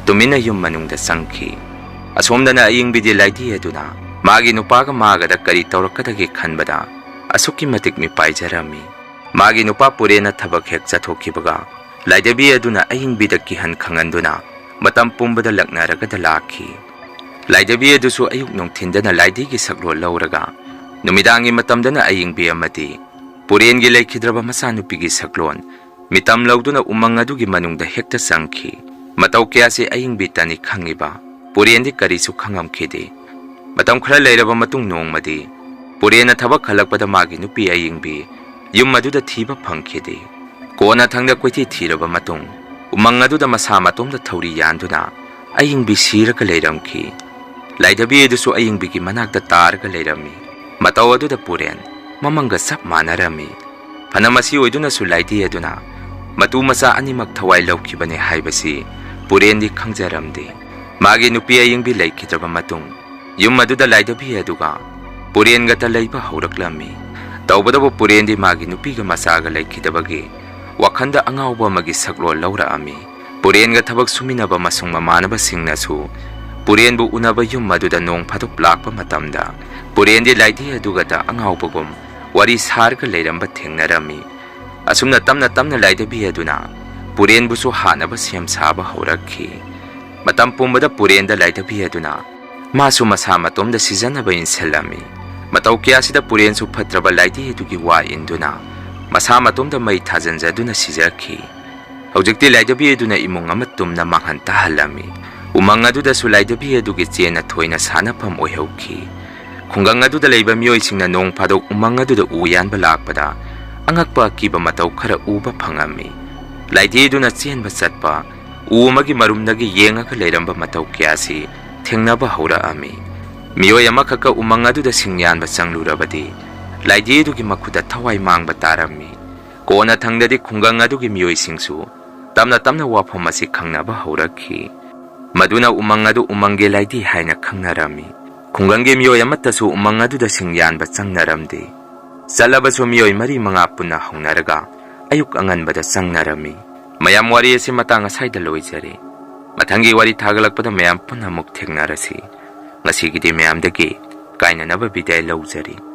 ꯇꯨꯃꯤꯟꯅ ꯌꯨꯝ ꯃꯅꯨꯡꯗ ꯆꯪꯈꯤ꯫ ꯑꯁꯣꯝꯗꯅ ꯑꯌꯤꯡꯕꯤꯗꯤ ꯂꯥꯏꯙꯤ ꯑꯗꯨꯅ ꯃꯥꯒꯤ ꯅꯨꯄꯥꯒ ꯃꯥꯒꯗ ꯀꯔꯤ ꯇꯧꯔꯛꯀꯗꯒꯦ ꯈꯟꯕꯗ ꯑꯁꯨꯛꯀꯤ ꯃꯇꯤꯛ ꯃꯤꯄꯥꯏꯖꯔꯝꯃꯤ꯫ ꯃꯥꯒꯤ ꯅꯨꯄꯥ ꯄꯨꯔꯦꯟꯅ ꯊꯕꯛ ꯍꯦꯛ ꯆꯠꯊꯣꯛꯈꯤꯕꯒ, ꯂꯥꯏꯙꯕꯤ ꯑꯗꯨꯅ ꯑꯌꯤꯡꯕꯤꯗ ꯀꯤꯍꯟ ꯈꯪꯍꯟꯗꯨꯅ ꯃꯇꯝ ꯄꯨꯝꯕꯗ ꯂꯛꯅꯔꯒꯗ ꯂꯥꯛꯈꯤ꯫ ꯂꯥꯏꯙꯕꯤ ꯑꯗꯨꯁꯨ ꯑꯌꯨꯛ ꯅꯨꯡꯊꯤꯟꯗꯅ ꯂꯥꯏꯙꯤꯒꯤ ꯁꯛꯂꯣꯟ ꯂꯧꯔꯒ, ꯅꯨꯃꯤꯗꯥꯡꯒꯤ ꯃꯇꯝꯗꯅ ꯑꯌꯤꯡꯕꯤ ꯑꯃꯗꯤ ꯄꯨꯔꯦꯟꯒꯤ ꯂꯩꯈꯤꯗ꯭ꯔꯕ ꯃꯆꯥꯅꯨꯄꯤꯒꯤ ꯁꯛꯂꯣꯟ ꯃꯤꯇꯝ ꯂꯧꯗꯨꯅ ꯎꯃꯪ ꯑꯗꯨꯒꯤ ꯃꯅꯨꯡꯗ ꯍꯦꯛꯇ ꯆꯪꯈꯤ꯫ ꯃꯇꯧ ꯀꯌꯥꯁꯤ ꯑꯌꯤꯡꯕꯤ ꯇꯅꯤ ꯈꯪꯂꯤꯕ ꯄꯨꯔꯦꯟꯗꯤ ꯀꯔꯤꯁꯨ ꯈꯪꯂꯝꯈꯤꯗꯦ꯫ ꯃꯇꯝ ꯈꯔ ꯂꯩꯔꯕ ꯃꯇꯨꯡ ꯅꯣꯡꯃꯗꯤ ꯄꯨꯔꯦꯟꯅ ꯊꯕꯛ ꯍꯜꯂꯛꯄꯗ ꯃꯥꯒꯤ ꯅꯨꯄꯤ ꯑꯌꯤꯡꯕꯤ ꯌꯨꯝ ꯑꯗꯨꯗ ꯊꯤꯕ ꯐꯪꯈꯤꯗꯦ꯫ ꯀꯣꯟꯅꯊꯪꯗ ꯀꯣꯏꯊꯤ ꯊꯤꯔꯕ ꯃꯇꯨꯡ ꯎꯃꯪ ꯑꯗꯨꯗ ꯃꯁꯥ ꯃꯇꯣꯝꯗ ꯊꯧꯔꯤ ꯌꯥꯟꯗꯨꯅ ꯑꯌꯤꯡꯕꯤ ꯁꯤꯔꯒ ꯂꯩꯔꯝꯈꯤ꯫ ꯂꯥꯏꯙꯕꯤ ꯑꯗꯨꯁꯨ ꯑꯌꯤꯡꯕꯤꯒꯤ ꯃꯅꯥꯛꯇ ꯇꯥꯔꯒ ꯂꯩꯔꯝꯃꯤ꯫ ꯃꯇꯧ ꯑꯗꯨꯗ ꯄꯨꯔꯦꯟ ꯃꯃꯪꯒ ꯆꯞ ꯃꯥꯟꯅꯔꯝꯃꯤ꯫ ꯐꯅ ꯃꯁꯤ ꯑꯣꯏꯗꯨꯅꯁꯨ ꯂꯥꯏꯙꯤ ꯑꯗꯨꯅ ꯃꯇꯨ ꯃꯆꯥ ꯑꯅꯤꯃꯛ ꯊꯋꯥꯏ ꯂꯧꯈꯤꯕꯅꯤ ꯍꯥꯏꯕꯁꯤ ꯄꯨꯔꯦꯟꯗꯤ ꯈꯪꯖꯔꯝꯗꯦ꯫ ꯃꯥꯒꯤ ꯅꯨꯄꯤ ꯑꯌꯤꯡꯕꯤ ꯂꯩꯈꯤꯗ꯭ꯔꯕ ꯃꯇꯨꯡ ꯌꯨꯝ ꯑꯗꯨꯗ ꯂꯥꯏꯙꯕꯤ ꯑꯗꯨꯒ ꯄꯨꯔꯦꯟꯒꯇ ꯂꯩꯕ ꯍꯧꯔꯛꯂꯝꯃꯤ꯫ ꯇꯧꯕꯇꯕꯨ ꯄꯨꯔꯦꯟꯗꯤ ꯃꯥꯒꯤ ꯅꯨꯄꯤꯒ ꯃꯆꯥꯒ ꯂꯩꯈꯤꯗꯕꯒꯤ ꯋꯥꯈꯟꯗ ꯑꯉꯥꯎꯕ ꯑꯃꯒꯤ ꯁꯛꯂꯣꯟ ꯂꯧꯔꯛꯑꯝꯃꯤ꯫ ꯄꯨꯔꯦꯟꯒ ꯊꯕꯛ ꯁꯨꯃꯤꯟꯅꯕ ꯃꯁꯨꯡ ꯃꯃꯥꯟꯅꯕꯁꯤꯡꯅꯁꯨ ꯄꯨꯔꯦꯟꯕꯨ ꯎꯅꯕ ꯌꯨꯝ ꯑꯗꯨꯗ ꯅꯣꯡ ꯐꯥꯗꯣꯛ ꯂꯥꯛꯄ ꯃꯇꯝꯗ ꯄꯨꯔꯦꯟꯗꯤ ꯂꯥꯏꯙꯤ ꯑꯗꯨꯒꯇ ꯑꯉꯥꯎꯕꯒꯨꯝ ꯋꯥꯔꯤ ꯁꯥꯔꯒ ꯂꯩꯔꯝꯕ ꯊꯦꯡꯅꯔꯝꯃꯤ꯫ ꯑꯁꯨꯝꯅ ꯇꯞꯅ ꯇꯞꯅ ꯂꯥꯏꯙꯕꯤ ꯑꯗꯨꯅ ꯄꯨꯔꯦꯟꯕꯨꯁꯨ ꯍꯥꯠꯅꯕ ꯁꯦꯝ ꯁꯥꯕ ꯍꯧꯔꯛꯈꯤ꯫ ꯃꯇꯝ ꯄꯨꯝꯕꯗ ꯄꯨꯔꯦꯟꯗ ꯂꯥꯏꯙꯕꯤ ꯑꯗꯨꯅ ꯃꯥꯁꯨ ꯃꯁꯥ ꯃꯇꯣꯝꯗ ꯁꯤꯖꯅꯕ ꯏꯟꯁꯤꯜꯂꯝꯃꯤ꯫ ꯃꯇꯧ ꯀꯌꯥꯁꯤꯗ ꯄꯨꯔꯦꯟꯁꯨ ꯐꯠꯇ꯭ꯔꯕ ꯂꯥꯏꯙꯤ ꯑꯗꯨꯒꯤ ꯋꯥ ꯏꯟꯗꯨꯅ ꯃꯁꯥ ꯃꯇꯣꯝꯗ ꯃꯩ ꯊꯥꯖꯤꯟꯖꯗꯨꯅ ꯁꯤꯖꯈꯤ꯫ ꯍꯧꯖꯤꯛꯇꯤ ꯂꯥꯏꯙꯕꯤ ꯑꯗꯨꯅ ꯏꯃꯨꯡ ꯑꯃ ꯇꯨꯝꯅ ꯃꯥꯡꯍꯟ ꯇꯥꯍꯜꯂꯝꯃꯤ꯫ ꯎꯃꯪ ꯑꯗꯨꯗꯁꯨ ꯂꯥꯏꯙꯕꯤ ꯑꯗꯨꯒꯤ ꯆꯦꯟꯅ ꯊꯣꯏꯅ ꯁꯥꯟꯅꯐꯝ ꯑꯣꯏꯍꯧꯈꯤ꯫ ꯈꯨꯡꯒꯪ ꯑꯗꯨꯗ ꯂꯩꯕ ꯃꯤꯑꯣꯏꯁꯤꯡꯅ ꯅꯣꯡ ꯐꯥꯗꯣꯛ ꯎꯃꯪ ꯑꯗꯨꯗ ꯎ ꯌꯥꯟꯕ ꯂꯥꯛꯄꯗ ꯑꯉꯛꯄ ꯑꯀꯤꯕ ꯃꯇꯧ ꯈꯔ ꯎꯕ ꯐꯪꯉꯝꯃꯤ꯫ ꯂꯥꯏꯙꯤ ꯑꯗꯨꯅ ꯆꯦꯟꯕ ꯆꯠꯄ, ꯎ ꯑꯃꯒꯤ ꯃꯔꯨꯝꯗꯒꯤ ꯌꯦꯡꯉꯒ ꯂꯩꯔꯝꯕ ꯃꯇꯧ ꯀꯌꯥꯁꯤ ꯊꯦꯡꯅꯕ ꯍꯧꯔꯛꯑꯝꯃꯤ꯫ ꯃꯤꯑꯣꯏ ꯑꯃꯈꯛꯀ ꯎꯃꯪ ꯑꯗꯨꯗ ꯁꯤꯡ ꯌꯥꯟꯕ ꯆꯪꯂꯨꯔꯕꯗꯤ ꯂꯥꯏꯙꯤ ꯑꯗꯨꯒꯤ ꯃꯈꯨꯠꯇ ꯊꯋꯥꯏ ꯃꯥꯡꯕ ꯇꯥꯔꯝꯃꯤ꯫ ꯀꯣꯟꯅꯊꯪꯗꯗꯤ ꯈꯨꯡꯒꯪ ꯑꯗꯨꯒꯤ ꯃꯤꯑꯣꯏꯁꯤꯡꯁꯨ ꯇꯞꯅ ꯇꯞꯅ ꯋꯥꯐꯝ ꯑꯁꯤ ꯈꯪꯅꯕ ꯍꯧꯔꯛꯈꯤ꯫ ꯃꯗꯨꯅ ꯎꯃꯪ ꯑꯗꯨ ꯎꯃꯪꯒꯤ ꯂꯥꯏꯙꯤ ꯍꯥꯏꯅ ꯈꯪꯅꯔꯝꯃꯤ꯫ ꯈꯨꯡꯒꯪꯒꯤ ꯃꯤꯑꯣꯏ ꯑꯃꯠꯇꯁꯨ ꯎꯃꯪ ꯑꯗꯨꯗ ꯁꯤꯡ ꯌꯥꯟꯕ ꯆꯪꯅꯔꯝꯗꯦ꯫ ꯆꯠꯂꯕꯁꯨ ꯃꯤꯑꯣꯏ ꯃꯔꯤ ꯃꯉꯥ ꯄꯨꯟꯅ ꯍꯧꯅꯔꯒ ꯑꯌꯨꯛ ꯑꯉꯟꯕꯗ ꯆꯪꯅꯔꯝꯃꯤ꯫ ꯃꯌꯥꯝ, ꯋꯥꯔꯤ ꯑꯁꯤ ꯃꯇꯥꯡ ꯑꯁꯥꯏꯗ ꯂꯣꯏꯖꯔꯦ꯫ ꯃꯊꯪꯒꯤ ꯋꯥꯔꯤ ꯊꯥꯒꯠꯂꯛꯄꯗ ꯃꯌꯥꯝ ꯄꯨꯟꯅ ꯑꯃꯨꯛ ꯊꯦꯡꯅꯔꯁꯤ꯫ ꯉꯁꯤꯒꯤꯗꯤ ꯃꯌꯥꯝꯗꯒꯤ ꯀꯥꯏꯅꯅꯕ ꯕꯤꯗꯥꯏ ꯂꯧꯖꯔꯤ꯫